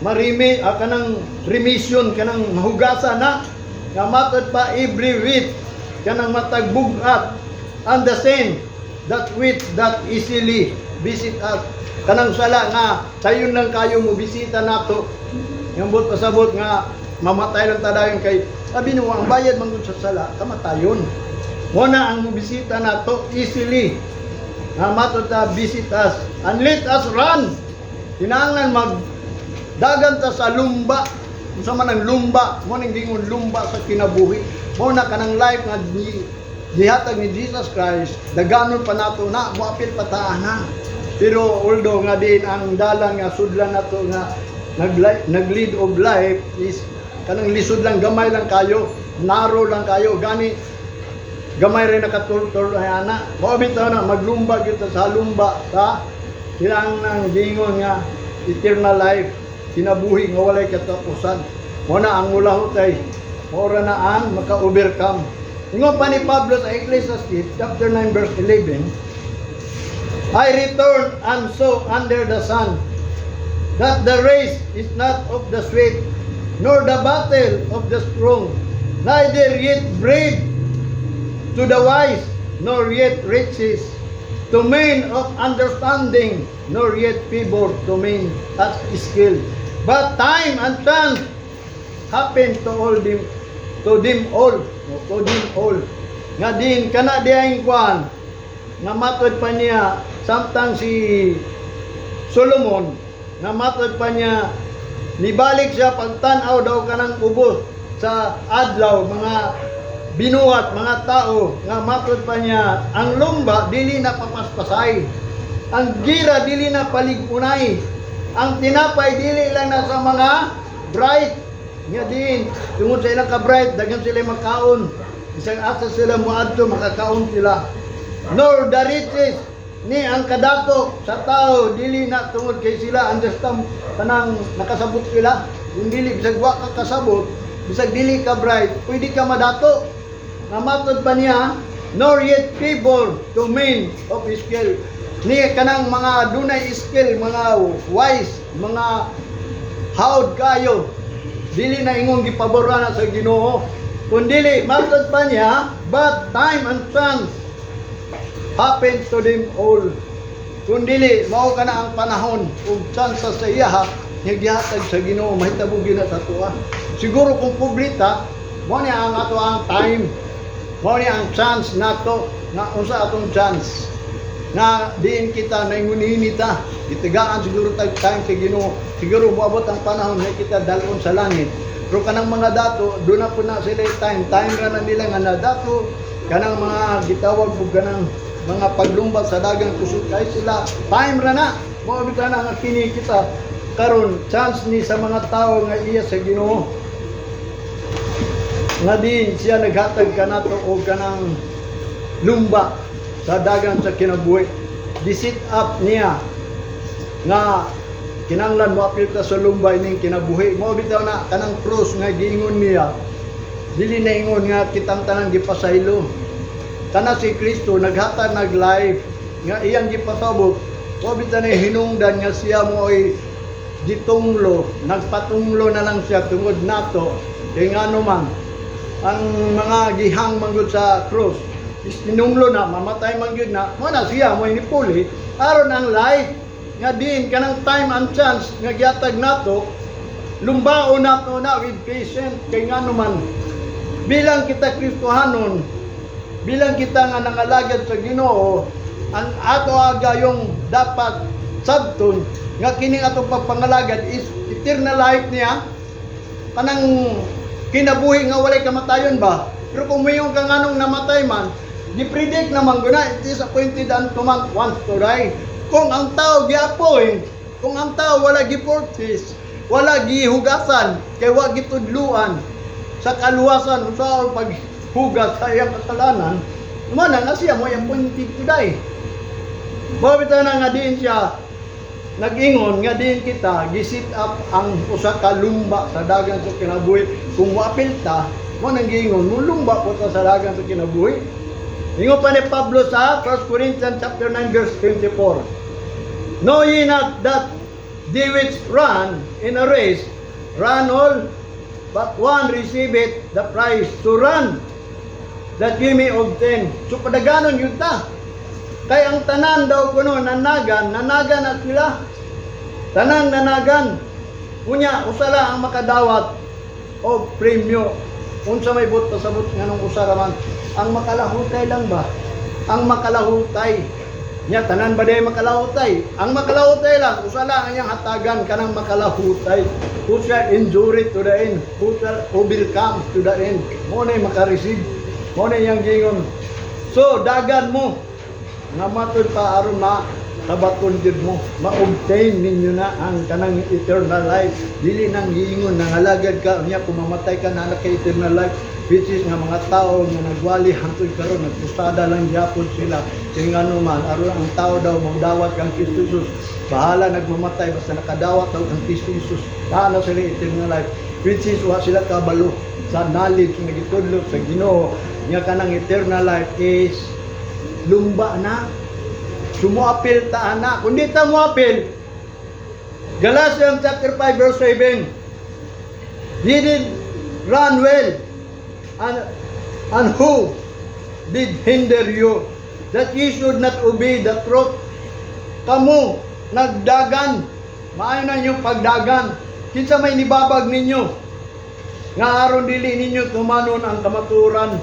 marimi kanang remission, kanang mahugasa na. Nga matod pa, every weight, kanang matag bugat, and the sin that which that easily beset us, kanang sala nga sayon lang kayo mo bisita nato. Yung but pasabot nga mamatay lang tadayon kay sabi no ang bayad man gud sa sala kamatayon. Mo na ang mobisita nato easily. Nga matod ta beset us, and let us run, kinahanglan mag dagan ta sa lumba. Unsa man ang lumba? Mo ning gingon lumba sa kinabuhi. Mo na kanang life nga gihatag ni Jesus Christ, daganon pa nato na, moapil pa ta ana. Pero although nga din ang dalan nga sudlan nato nga nag-lead of life is kanang lisod lang, gamay lang kayo, narrow lang kayo, gani gamay rin nakaturtur ay ana. Mao bitaw na maglumba gyud ta sa lumba sa kinahanglan gingon nga eternal life, kinabuhi nga walay katapusan. Mo na ang mulahot ay mora na ang maka-overcome. Ingon pa ni Pablo sa Ecclesiastes chapter 9 verse 11, I return and saw under the sun that the race is not of the swift, nor the battle of the strong, neither yet bread to the wise, nor yet riches to men of understanding, nor yet favor to men of skill. But time and chance happen to all them, to them all, no, to them all. Nga din kana diyang kwan nga matod pa niya samtang si Solomon nga matod pa niya nibalik siya pagtan-aw daw kanang ubos sa adlaw, mga binuhat mga tao, nga matod pa niya ang lumba dili na papaspasay, ang gira dili na palig-unay, ang tinapay dili lang na sa mga bright, nga din tungod sa ilang ka-bright daghan sila makaon, isang asa sila moadto makakaon sila, nor the riches ni ang kadato sa tao dili na tungod kay sila understand, kanang nakasabot sila. Kung dili, bisag wa ka kasabot, bisag dili ka bright, pwede ka madato. Nga matod pa niya, nor yet favor to men of skill, ni kanang mga dunay skill, mga wise, mga hawd kayo, dili na ingong gipaboran na sa Ginoo, kundili matod pa niya, but time and chance happen to them all. Kung dili, mao ka na ang panahon ug chance sa iya nga gihatag sa Ginoo, mahitabo gyud na sa atoa. Siguro kung pobre ta, mao ni ang ato ang time. Mao ni ang chance nato nga unsa atong chance nga diin kita naingunini ta. Gitagaan siguro tag time sa Ginoo. Siguro moabot ang panahon nga kita dalon sa langit. Pero kanang mga dato, doon na po na sila time. Time ra na nila nga nadato. Kanang mga gitawag po kanang mga paglumbat sa dagang kusog kay sila. Time ra na. Mao bitaw na nga kini kita karon chance ni sa mga tao nga iya sa Ginoo. Nga din siya naghatag kanato og kanang lumba sa dagan sa kinabuhi. Gi-set up niya nga kinanglan mo apil ta sa lumba ining kinabuhi. Mao bitaw na kanang krus nga giingon niya. Dili na ingon nga kitang tanan gipasaylo. Kana si Kristo naghatag nag life nga iyang gipasabot. Mao bitaw na hinungdan nga siya mo ay gitunglo, nagpatunglo na lang siya tungod nato. Kay ngano man ang mga gihang manggod sa krus is tinunglo na, mamatay man gyud na, mo na siya mo inipuli aron ang life nga din kanang time and chance nga gihatag nato, lumbaon nato na with patience, kay ngano man bilang kita Kristohanon, bilang kita nga nangalagad sa Ginoo, ang ato agayong dapat sabton nga kining atong pagpangalagad is eternal life niya, kanang kinabuhi nga walay kamatayon ba. Pero kung mayon ka nganong namatay man, gi-predict naman guna, it is appointed unto man once to die. Kung ang tao gi-appoint, kung ang tao wala gi-purchase, wala gihugasan, kay wa gitudluan sa kaluwasan sa paghugas sa iyang kasalanan, mana na siya mo appointed to die. Mao bitaw na nga din siya nag-ingon nga din kita gi-set up ang usa ka lumba sa dagan sa kinabuhi. Kung moapil ta mo nang giingon, mulumba po ta sa dagan sa kinabuhi. Ingon pa ni Pablo sa 1 Corinthians chapter 9 verse 24, "Know ye not that they which run in a race run all, but one receiveth the prize? So run that ye may obtain." So padaganon yun ta. Kay ang tanan daw kuno nanagan, nanagan na sila. Tanan nanagan. Unya, usa lang ang makadawat og premyo. Unsa may buot pasabot nganong usa ra man? Ang makalahutay lang ba? Ang makalahutay. Nya tanan ba day makalahutay? Ang makalahutay lang, usa lang ang iyang hatagan, kanang makalahutay. Who shall endure it to the end? Who shall overcome to the end? Mo na maka-receive. Mo na iyang giingon. So, dagan mo nga matud pa aron ma kabaton jud mo, ma-obtain ninyo na ang kanang eternal life. Dili nang giingon nangalagad ka unya kung mamatay ka na kay eternal life, which is nga mga tao nga nagwali hangtod karon nagpusada lang gyapon sila, kay ngano man aron ang tao daw magdawat kang Kristo Jesus, bahala nagmamatay basta nakadawat daw kang Kristo Jesus, naa na sila eternal life, which is wa sila kabalo sa knowledge nga gitudlo sa Ginoo nga kanang eternal life is lumba na. So muapil ta ana. Kung di ta muapil, Galatians chapter 5 verse 7. Ye did run well, and who did hinder you that ye should not obey the truth? Kamo, nagdagan. Maayo na inyong pagdagan. Kinsa may nibabag ninyo nga aron dili ninyo tumanon ang kamaturan?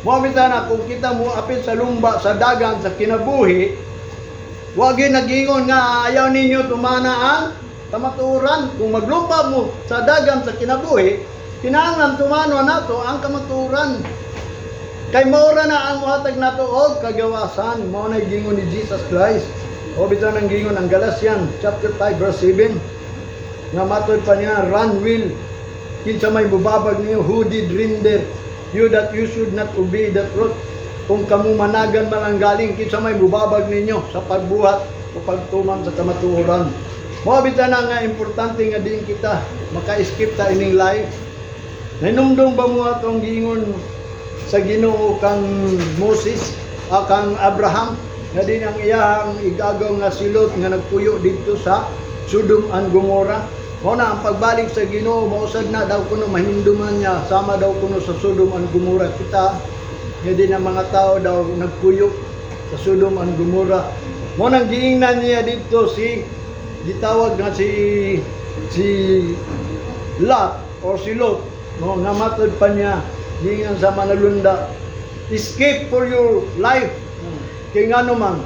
Mao na kung kita mo apil sa lumba sa dagan sa kinabuhi, wag yun nagingon nga ayaw ninyo tumana ang kamaturan. Kung maglumba mo sa dagan sa kinabuhi, kinahanglan tumano nato ang kamaturan. Kay maura na ang muhatag nato og kagawasan. Mao na gingon ni Jesus Christ. O bitaw nang gingon ang Galatians chapter 5 verse 7. Nga matod pa niya, "Run well. Kinsa may mubabag niyo?" Who did hinder you that you should not obey the truth? Kung kamo managan man ang galing, kinsa may mubabag ninyo sa pagbuhat o pagtuman sa kamatuoran? Mao bitaw na nga importante nga din kita maka-escape ta ining life. Nahinumdum ba mo atong giingon sa Ginoo kang Moses, kang Abraham, nga din ang iyang igagaw nga si Lot nga nagpuyo didto sa Sodom and Gomorrah? Mao na ang pagbalik sa Ginoo, mausad na daw kuno mahinumduman niya sama daw kuno sa Sodom and Gomorrah kita nga din ang mga tao daw nagpuyo sa Sodom and Gomorrah. Mao nang giingnan niya dito si gitawag nga si Lot or si Lot, no, nga matod pa niya giingan sa manalunda, "Escape for your life." Kay ngano man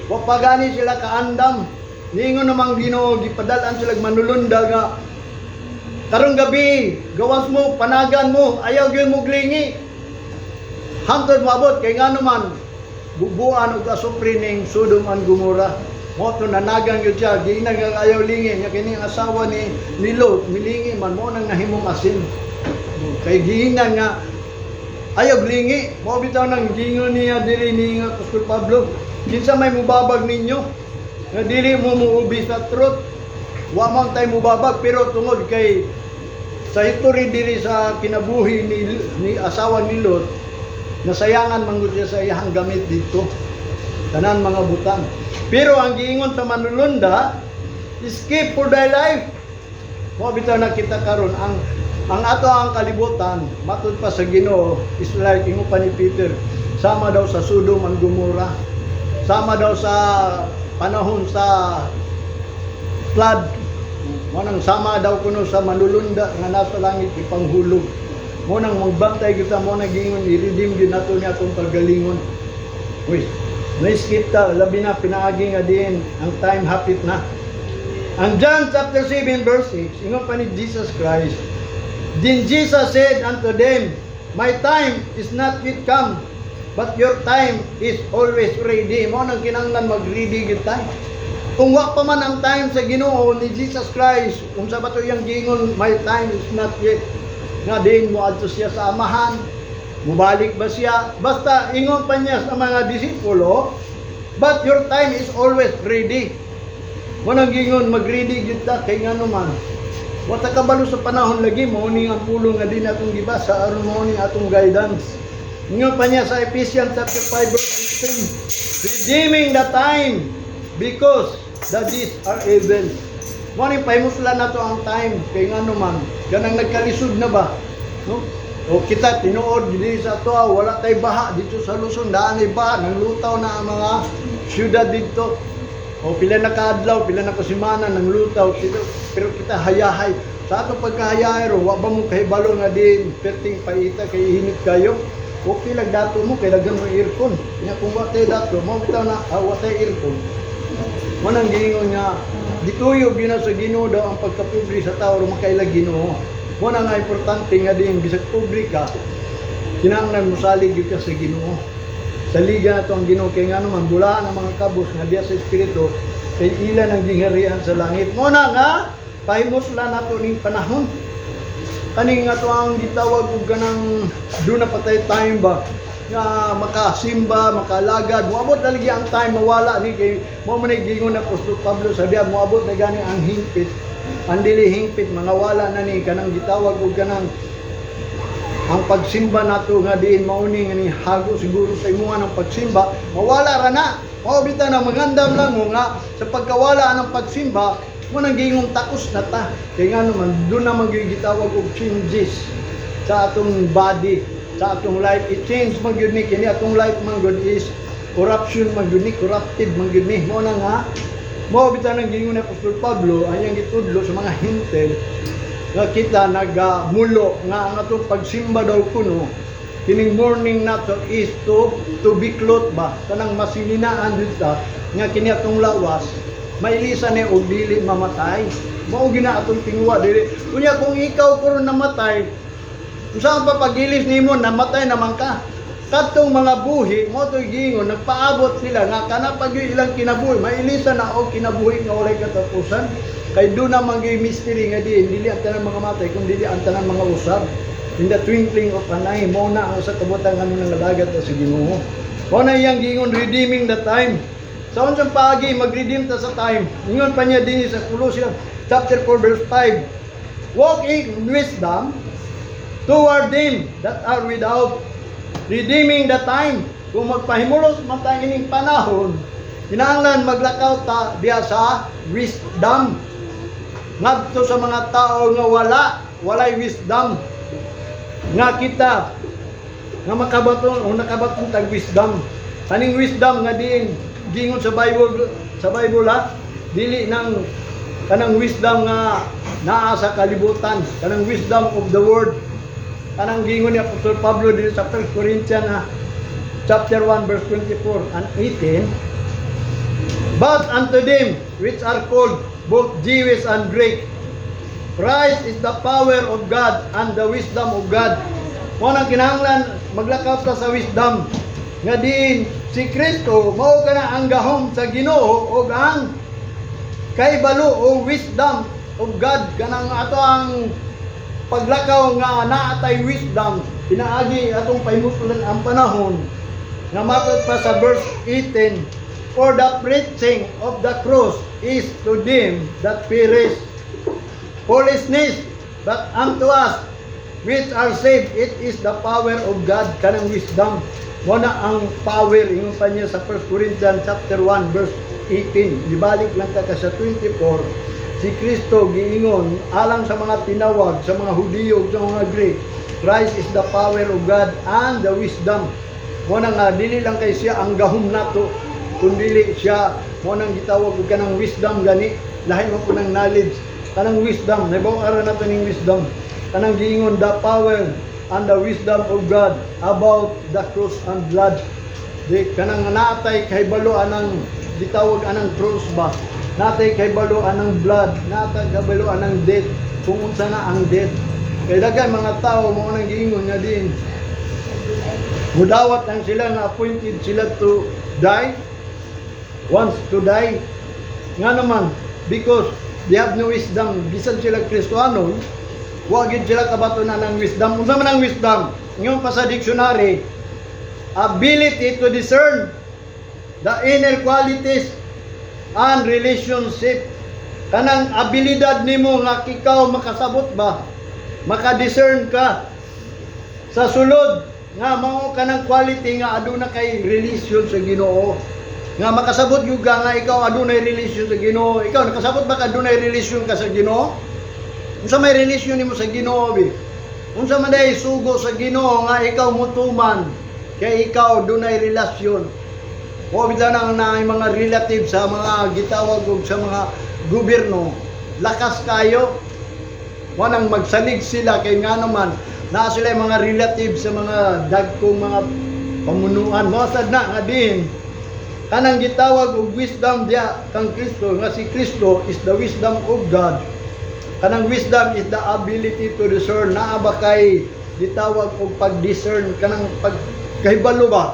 wa pa gani sila kaandam. Niingon namang Ginoo, gipadal-an sila manulunda nga karong gabi gawas mo, panagan mo, ayaw gyud mo glingi hangtod moabot, kay ngano man bubuan og asupre ning Sodom and Gomorrah. Mo to nanagan gyud siya, giingnan nga ayaw lingi nya. Kini ang asawa ni Lot milingi man, mo nang nahimong asin kay giingnan nga ayaw lingi. Mo bitaw nang gingon niya diri ni nga Apostol Pablo, kinsa may mubabag ninyo nga dili mo muubi sa truth? Wa man tay mubabag, pero tungod kay sa history diri sa kinabuhi ni asawa ni Lot, nasayangan man gud siya sa iyang gamit dito, tanan mga butang. Pero ang giingon sa manulunda, "Escape for thy life." Mo bitaw na kita karon, ang ato ang kalibutan, matud pa sa Ginoo, is like ingon pa ni Peter, sama daw sa Sodom and Gomorrah, sama daw sa panahon sa flood. Mo nang sama daw kuno sa manulunda nga nasa langit ipanghulog. Mo nang magbantay kita. Mo nang giingon, i-redeem gyud nato ni atong pagalingon. Uy, na-skip ta, labi na pinaagi nga din ang time hapit na. Ang John chapter 7 verse 6, ingon pa ni Jesus Christ, "Then Jesus said unto them, 'My time is not yet come, but your time is always ready.'" Mo nang kinahanglan mag-ready gyud tayo. Kung wa pa man ang time sa Ginoo ni Jesus Christ, unsa ba to iyang giingon, "My time is not yet"? Nga din mo adto siya sa Amahan, mubalik ba siya? Basta ingon pa niya sa mga disipulo, "But your time is always ready." Mo nang giingon, mag-ready gyud ta, kay ngano man wa ta kabalo sa panahon lagi. Mao ni ang pulong nga din atong gibasa aron mao ni atong guidance. Ingon pa niya sa Ephesians chapter 5 verse 16, "Redeeming the time because the days are evil." Mo ni pahimuslan nato ang time, kay ngano man ganang nagkalisod na ba, no? O kita tinuod dili sa ato, wala tay baha dito sa Luzon, daan ay baha, nanglutaw na ang mga syudad dito. O pila na kaadlaw, pila na kasimana nang lutaw dito, pero kita hayahay. Sa atong pagkahayahay ro, wa ba mo kahibalo nga din perting paita kay init kayo? Okay lang dato mo kay daghan mo aircon. Nya kung wa tay dato, mo bitaw na wa tay aircon. Mo nang giingon nga gituyo gyud na sa Ginoo daw ang pagkapobre sa tao ro makaila Ginoo. Mo na nga importante nga din bisag pobre ka, kinahanglan mosalig gyud ka sa Ginoo. Saligan nato ang Ginoo, kay ngano man bulaan ang mga kabos nga diya sa espiritu kay ila ang gingharian sa langit. Mo na nga pahimuslan nato ning panahon. Kaning nga to ang gitawag og ganang do na patay time ba nga makasimba, makalagad, moabot na lagi ang time mawala ni, kay mo man ay gingon na Apostol Pablo sabi, moabot na gani ang hingpit. Ang dili hingpit, mga wala na ni kanang gitawag og kanang ang pagsimba nato nga diin mauni nga ni hago siguro sa imuha ng pagsimba, mawala ra na. Mao bitaw na magandam lang mo nga sa pagkawala ng pagsimba mo nang giingong takos na ta. Kay nga naman doon naman gyud gitawag og changes sa atong body, sa atong life. It change man gyud ni kini atong life man gyud is corruption man gyud ni, corrupted man gyud ni. Mao na nga mao bitaw nang giingon ni Apostol Pablo, anyang gitudlo sa mga Hentil nga kita nagamulo nga ang atong pagsimba daw kuno kining morning nato is to be clothed ba, kanang masininaan jud ta nga kini atong lawas mailisa ni og dili mamatay. Mao gina atong tinguha dili. Unya kung ikaw karon namatay, unsa ang papagilis nimo? Namatay naman ka. Kadtong mga buhi mo to'y giingon, nagpaabot sila nga kana pag yung ilang kinabuhi mailisa na og kinabuhi nga walay katapusan, kay doon naman gyud mystery nga di dili ang tanan mga matay kun dili ang tanan mga usab in the twinkling of an eye. Mo na ang sa kabutang ano nga dagat sa Ginoo. Mo na iyang giingon, redeeming the time. Sa unsang paagi mag-redeem ta sa time? Ingon pa niya dinhi sa Colossians chapter 4 verse 5, "Walk in wisdom toward them that are without, redeeming the time." Kung magpahimulos man ta ining panahon, kinahanglan maglakaw ta diha sa wisdom ngadto sa mga tao nga walay wisdom, nga kita nga makabaton o nakabaton tag wisdom. Kaning wisdom nga diin gingon sa Bible ha, dili nang kanang wisdom nga naa sa kalibutan, kanang wisdom of the world, kanang gingon ni Apostol Pablo dito sa 1 Corinthians chapter 1 verse 24 and 18, "But unto them which are called, both Jewish and Greek, Christ is the power of God and the wisdom of God." Mo nang kinahanglan maglakaw ta sa wisdom nga diin si Kristo mao kana ang gahom sa Ginoo ug ang kaibalo o wisdom of God. Kanang ato ang paglakaw nga naatay wisdom pinaagi atong pahimutulan ang panahon nga matod pa sa verse 18, "For the preaching of the cross is to them that perish foolishness, but unto us which are saved it is the power of God." Kanang wisdom mo na ang power. Ingon pa niya sa 1 Corinthians chapter 1 verse 18, ibalik lang ka sa 24, si Kristo giingon alang sa mga tinawag, sa mga Hudiyo ug sa mga Greek, Christ is the power of God and the wisdom. Mo na nga dili lang kay siya ang gahom nato, kundili siya mo nang gitawag og kanang wisdom gani, lahi mo po ng knowledge, kanang wisdom. Nabaw ara nato ning wisdom, kanang giingon the power and the wisdom of God about the cross and blood. Di kanang naatay kahibalo anang gitawag anang cross ba, natay kahibalo anang blood, natay kahibalo anang death, kung unsa na ang death. Kay daghan mga tao mo nang giingon nga din mudawat lang sila nga appointed sila to die, wants to die. Nga naman, because they have no wisdom. Bisan sila Kristohanon, wa gid sila kabaton na ng wisdom. Unsa man ang wisdom? Ingon pa sa dictionary, ability to discern the inner qualities and relationship. Kanang abilidad nimo nga ikaw makasabot ba, maka-discern ka sa sulod nga mao kanang quality nga aduna kay relation sa Ginoo, nga makasabot gyud ka nga ikaw adunay relation sa Ginoo. Ikaw, nakasabot ba ka adunay relation ka sa Ginoo? Unsa may relation nimo sa Ginoo bi? Unsa man day sugo sa Ginoo nga ikaw mutuman kay ikaw dunay relasyon? O bitaw nang naay mga relative sa mga gitawag og sa mga gobyerno, lakas kayo. Wanang magsalig sila kay nga naman naa sila yung mga relative sa mga dagkong mga pamunuan. Mo sad na nga din kanang gitawag og wisdom diya kang Kristo, nga si Kristo is the wisdom of God. Kanang wisdom is the ability to discern. Naa ba kay gitawag og pag-discern, kanang pag kahibalo ba?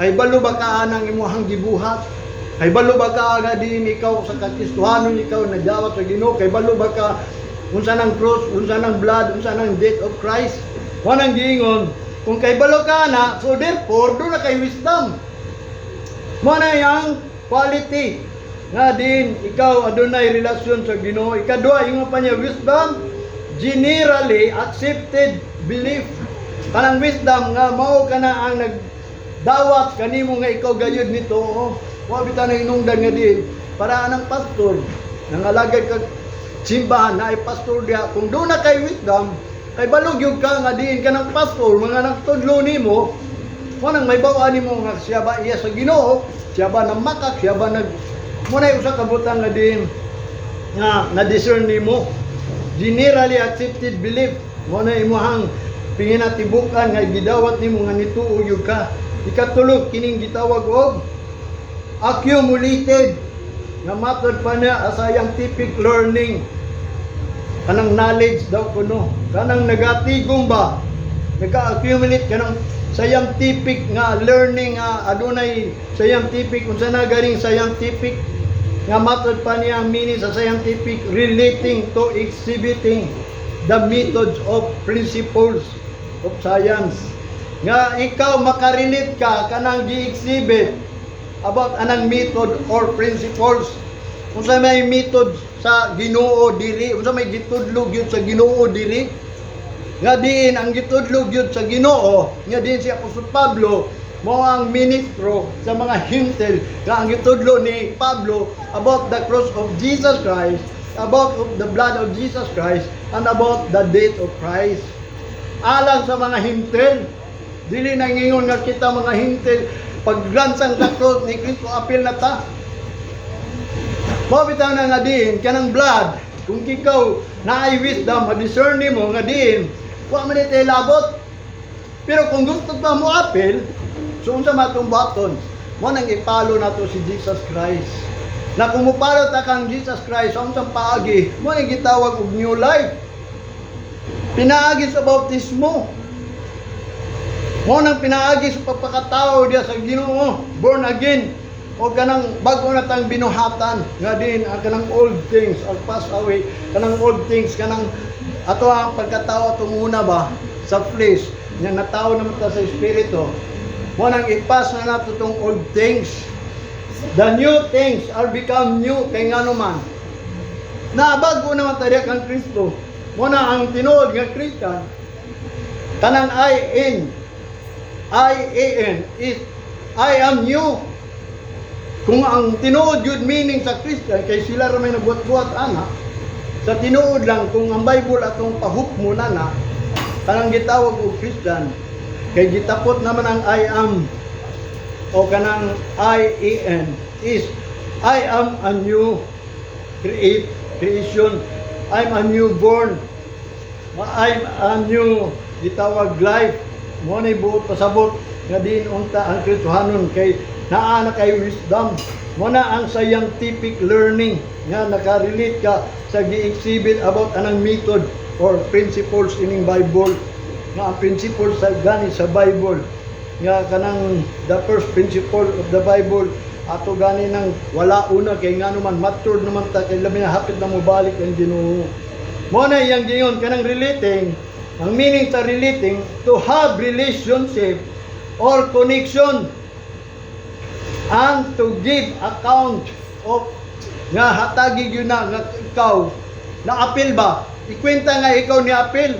Kahibalo ba ka anang imuhang gibuhat? Kahibalo ba ka nga din ikaw sa kakristohanon, ikaw nadawat sa Ginoo? Kahibalo ba ka unsa nang cross, unsa nang blood, unsa nang death of Christ? Wanang giingon, kung kahibalo ka na, so therefore do na kay wisdom. Mo na yang quality nga din ikaw adunay relasyon sa Ginoo. Ikaduha, ingon pa niya, wisdom, generally accepted belief. Kanang wisdom nga mao kana ang nagdawat kanimo nga ikaw gayud nito. Oh. Wa bitaw na hinungdan nga diin para anang pastor nangalagad kag simbahan na ay pastor diha, kung duna kay wisdom, kay balog gyud ka nga diin ka ng pastor mga nagtudlo nimo, mo nang may bawaan nimo nga siya ba iya sa Ginoo, siya ba namakak, siya ba nag mo na usa ka butang nga diin nga na-discern nimo. Generally accepted belief mo na imuhang pinginatibukan nga gidawat nimo nga nituo gyud ka. Ikatulo, kining gitawag og accumulated nga method pa niya a scientific learning, kanang knowledge daw kuno, kanang nagatigom ba, nag-accumulate kanang scientific nga learning nga adunay scientific. Unsa na ganing scientific nga method pa niya? Ang meaning sa scientific, relating to exhibiting the methods of principles of science, nga ikaw makarelate ka kanang gi-exhibit about anang method or principles. Unsa may method sa Ginoo diri, unsa may gitudlo gyud sa Ginoo diri, nga diin ang gitudlo gyud sa Ginoo, nga diin si Apostol Pablo mo ang ministro sa mga Hintil, nga ang gitudlo ni Pablo about the cross of Jesus Christ, about of the blood of Jesus Christ, and about the death of Christ alang sa mga Hintil. Dili na ngingon nga kita mga Hintil, paglansang sa cross ni Kristo, apil na ta. Mao bitaw na nga diin kanang blood, kung ikaw naay wisdom, ma-discern nimo nga diin wa man ni labot. Pero kung gusto pa mo apil, so unsa matong buhaton? Mo nang ipalo nato si Jesus Christ. Na kung mupalo ta kang Jesus Christ sa unsang paagi, mo nang gitawag og new life. Pinaagi sa bautismo. Mo nang pinaagi sa pagpakatao diya sa Ginoo, born again. O kanang bago na tang binuhatan nga din ang kanang old things are pass away, kanang old things, kanang ato ang pagkatao atong una ba sa flesh nya, natawo naman ta sa espiritu. Mo nang ipas na nato tong old things. The new things are become new, kay ngano man na bago naman ta diya kang Kristo. Mo na ang tinuod nga Christian, kanang I N I A N is I am new. Kung ang tinuod yun meaning sa Christian, kay sila ra may nagbuhat-buhat ana, sa tinuod lang, kung ang Bible atong pahukmo na na, kanang gitawag og Christian, kay gitapot naman ang I am o kanang I A N is I am a new creation. I'm a new born. I'm a new gitawag life. Mo na buot pasabot nga diin unta ang Kristohanon kay naa na kay wisdom. Mo na ang scientific learning nga nakarelate ka sa gi-exhibit about anang method or principles ining Bible, nga ang principles sa gani sa Bible, nga kanang the first principle of the Bible ato gani nang wala una, kay ngano man matured naman ta, kay labi na hapit na mobalik ang Ginoo. Mo na iyang giingon kanang relating. Ang meaning sa relating, to have relationship or connection and to give account of, nga hatagi gyud na nga ikaw na apil ba, ikwenta nga ikaw ni apil,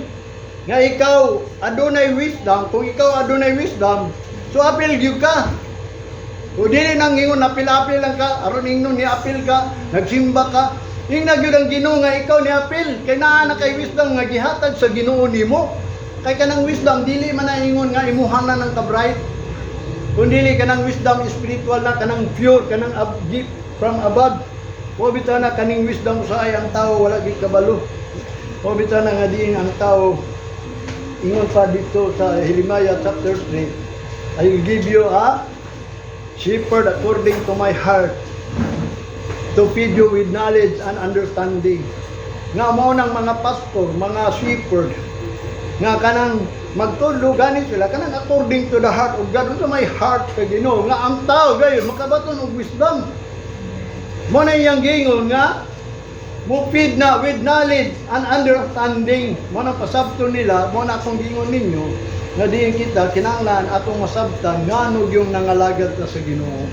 nga ikaw adunay wisdom. Kung ikaw adunay wisdom, so apil gyud ka. Kung dili nang ingon apil-apil lang ka aron ingnon ni apil ka, nagsimba ka, ingna gyud ang Ginoo nga ikaw ni apil kay naa na kay wisdom nga gihatag sa Ginoo nimo. Kay kanang wisdom dili man na ingon nga imuha na ng kabright, kung dili kanang wisdom spiritual na, kanang pure, kanang gift from above. Wa bitaw na kaning wisdom usahay ang tao wala gid kabalo. Wa bitaw na nga diin ang tao, ingon pa dito sa Jeremiah chapter 3, "I will give you a shepherd according to my heart to feed you with knowledge and understanding." Nga mao nang mga pastor, mga shepherd, nga kanang magtudlo gani sila kanang according to the heart of God. Unsa may heart sa Ginoo? Nga ang tao gayon makabaton og wisdom. Mo na iyang giingon nga mo feed na with knowledge and understanding. Mo na pasabto nila, mo na akong giingon ninyo nga diin kita kinahanglan atong masabtan ngano yung nangalagad ta sa Ginoo.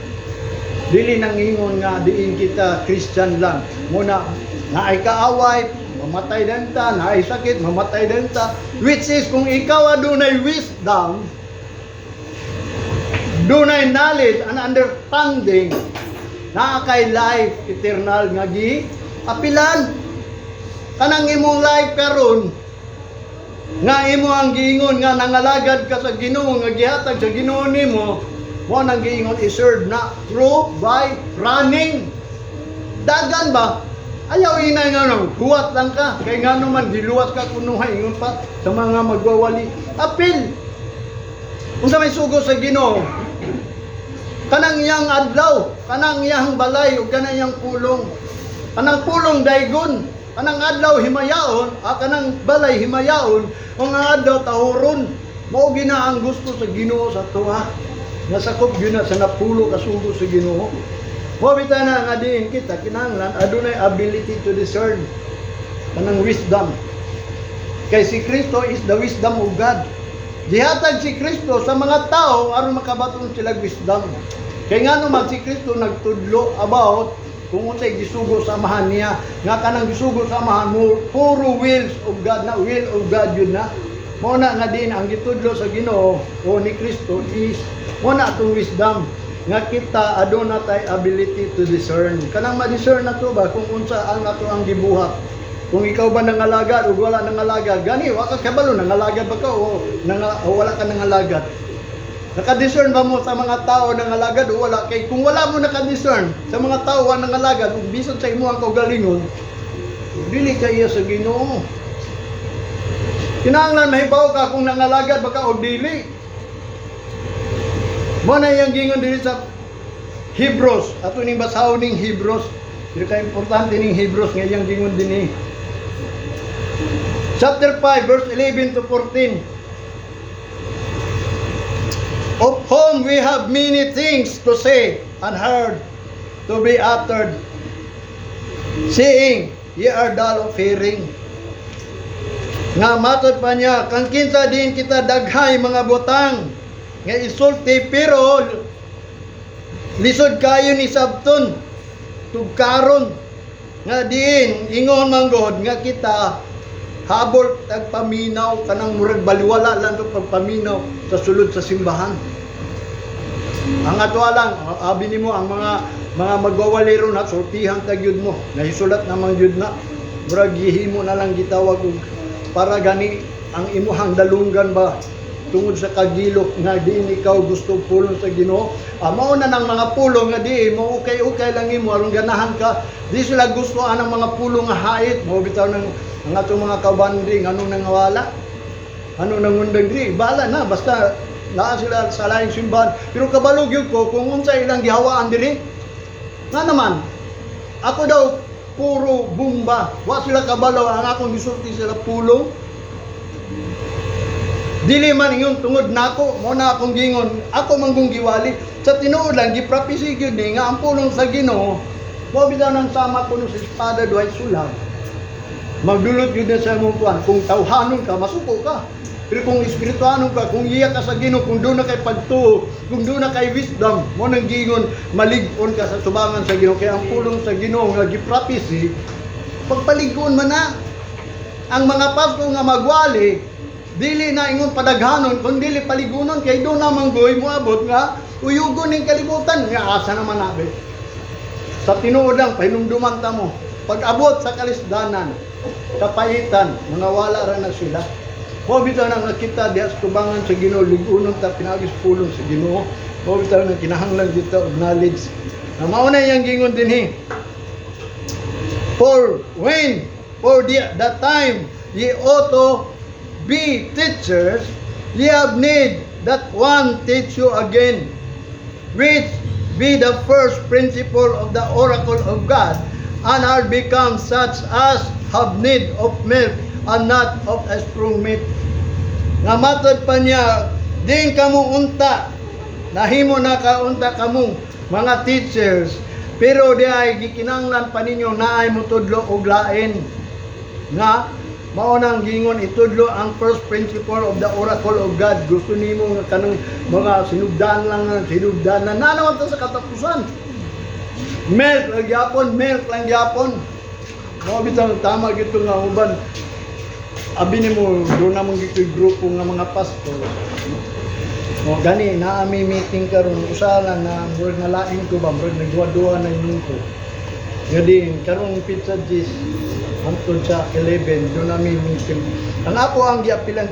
Dili nang ingon nga diin kita Christian lang. Mo na naay kaaway, mamatay din ta, naay sakit, mamatay din ta. Which is kung ikaw adunay wisdom, dunay knowledge and understanding, Naa kay life eternal nga gi apilan. Kanang imong life karon nga imo ang giingon nga nangalagad ka sa Ginoo nga gihatag sa Ginoo nimo, mo nang giingon i-serve na through by running. Dagan ba? Ayaw ina nga no, huwat lang ka. Kay ngano man giluwas ka kunuhay, ingon pa sa mga magwawali. Apil. Unsa may sugo sa Ginoo? Kanang iyang adlaw, kanang iyang balay ug kanang iyang pulong. Kanang pulong daygon, kanang adlaw himayaon, kanang balay himayaon, ug ang adlaw tahuron. Mao gina ang gusto sa Ginoo sa tuwa. Nasakop gyud na sa napulo ka sugo sa Ginoo. Mao bitaw na nga diin kita kinahanglan adunay ability to discern, kanang wisdom. Kay si Kristo is the wisdom of God. Gihatag si Kristo sa mga tao aron makabaton sila wisdom. Kay ngano man si Kristo nagtudlo about kung unsay gisugo sa Amahan niya, nga kanang gisugo sa Amahan mo puro wills of God na, will of God yun na. Mao na nga din ang gitudlo sa Ginoo o ni Kristo is mo na atong wisdom nga kita aduna tay ability to discern. Kanang ma-discern na to ba kung unsa ang ato ang gibuhat. Kung ikaw ba nangalagad o wala nangalagad, gani wa ka kabalo nangalagad ba ka o wala ka nangalagad. Naka-discern ba mo sa mga tao nangalagad o wala? Kay kung wala mo naka-discern sa mga tao wa nangalagad ug bisan sa imo ang kaugalingon, dili ka iya sa Ginoo. Kinahanglan mahibaw ka kung nangalagad ba ka o dili. Mo na iyang gingon diri sa Hebrews. Ato ning basahon ning Hebrews. Dili ka importante ning Hebrews nga iyang gingon dinhi. Chapter 5 verse 11 to 14. "Of whom we have many things to say and hard to be uttered, seeing ye are dull of hearing." Nga matod pa niya, kang kinsa din kita daghay mga butang nga isulti pero lisod kayo ni sabton tugkaron, nga diin ingon man god nga kita habol tagpaminaw, kanang murag baliwala lang to pagpaminaw sa sulod sa simbahan. Ang ato lang, abi nimo ang mga magwawaliro na sultihan ta gyud mo. Nahisulat naman gyud na. Murag gihimo na lang gitawag og para gani ang imuhang dalunggan ba tungod sa kagilok nga diin ikaw gusto pulong sa Ginoo. Mao na nang mga pulong nga di mo ukay-ukay lang imo aron ganahan ka. Di sila gusto anang mga pulong nga hait. Mao bitaw nang ang atong mga kauban diri, nganong nangawala? Ano nangundang diri? Bala na basta naa sila sa laing simbahan. Pero kabalo gyud ko kung unsa ilang gihawaan diri. Nga naman, ako daw puro bumba. Wa sila kabalo ang akong gisulti sila pulong. Dili man ingon tungod nako, mo na akong gingon, ako manggong giwali. Sa tinuod lang giprophesy gyud ni nga ang pulong sa Ginoo, mo bitaw nang sama kuno sa espada duhay sulag. Magdulot gyud na sa imong kuan. Kung tawhanon ka, masuko ka. Pero kung espirituhanon ka, kung iya ka sa Ginoo, kung doon na kay pagtuo, kung doon na kay wisdom, mo nang gingon, malig-on ka sa tubangan sa Ginoo. Kaya ang pulong sa Ginoo nga giprophesy, pagpalig-on man na. Ang mga pasto nga magwali, dili na ingon padaghanon, kun dili paligunon, kay doon naman goy moabot nga uyugon ning kalibutan nga asa naman nabi. Sa tinuod lang, pahinumduman ta mo. Pag abot sa kalisdanan, kapaitan, mga wala ra na sila. Mao bitaw na nga kita diha sa tubangan sa Ginoo, ligunon ta pinaagi sa pulong sa Ginoo. Mao bitaw na kinahanglan kita og knowledge. Na mao na iyang gingon dinhi. "For when, for the time ye ought to be teachers, ye have need that one teach you again, which be the first principle of the oracle of God, and are become such as have need of milk and not of a strong meat." Nga matod pa niya, din kamo unta, nahimo na kaunta kamo mga teachers, pero di ay gikinanglan pa ninyo naay motudlo og lain. Nga mao nang gingon itudlo ang first principle of the oracle of God. Gusto nimo nga kanang mga sinugdan lang nga sinugdan na na naman ta sa katapusan. Milk lang gyapon, milk lang gyapon. Mao bitaw tama gito nga uban abi nimo doon namang gito'y grupo nga mga pastor. O gani naa mi meeting karon, usa lang na murag nalain ko ba, murag nagduha-duha na yun ko. Ngadi karong petsa 10 hangtod sa 11 duna mi meeting. Ang ako ang giapilan.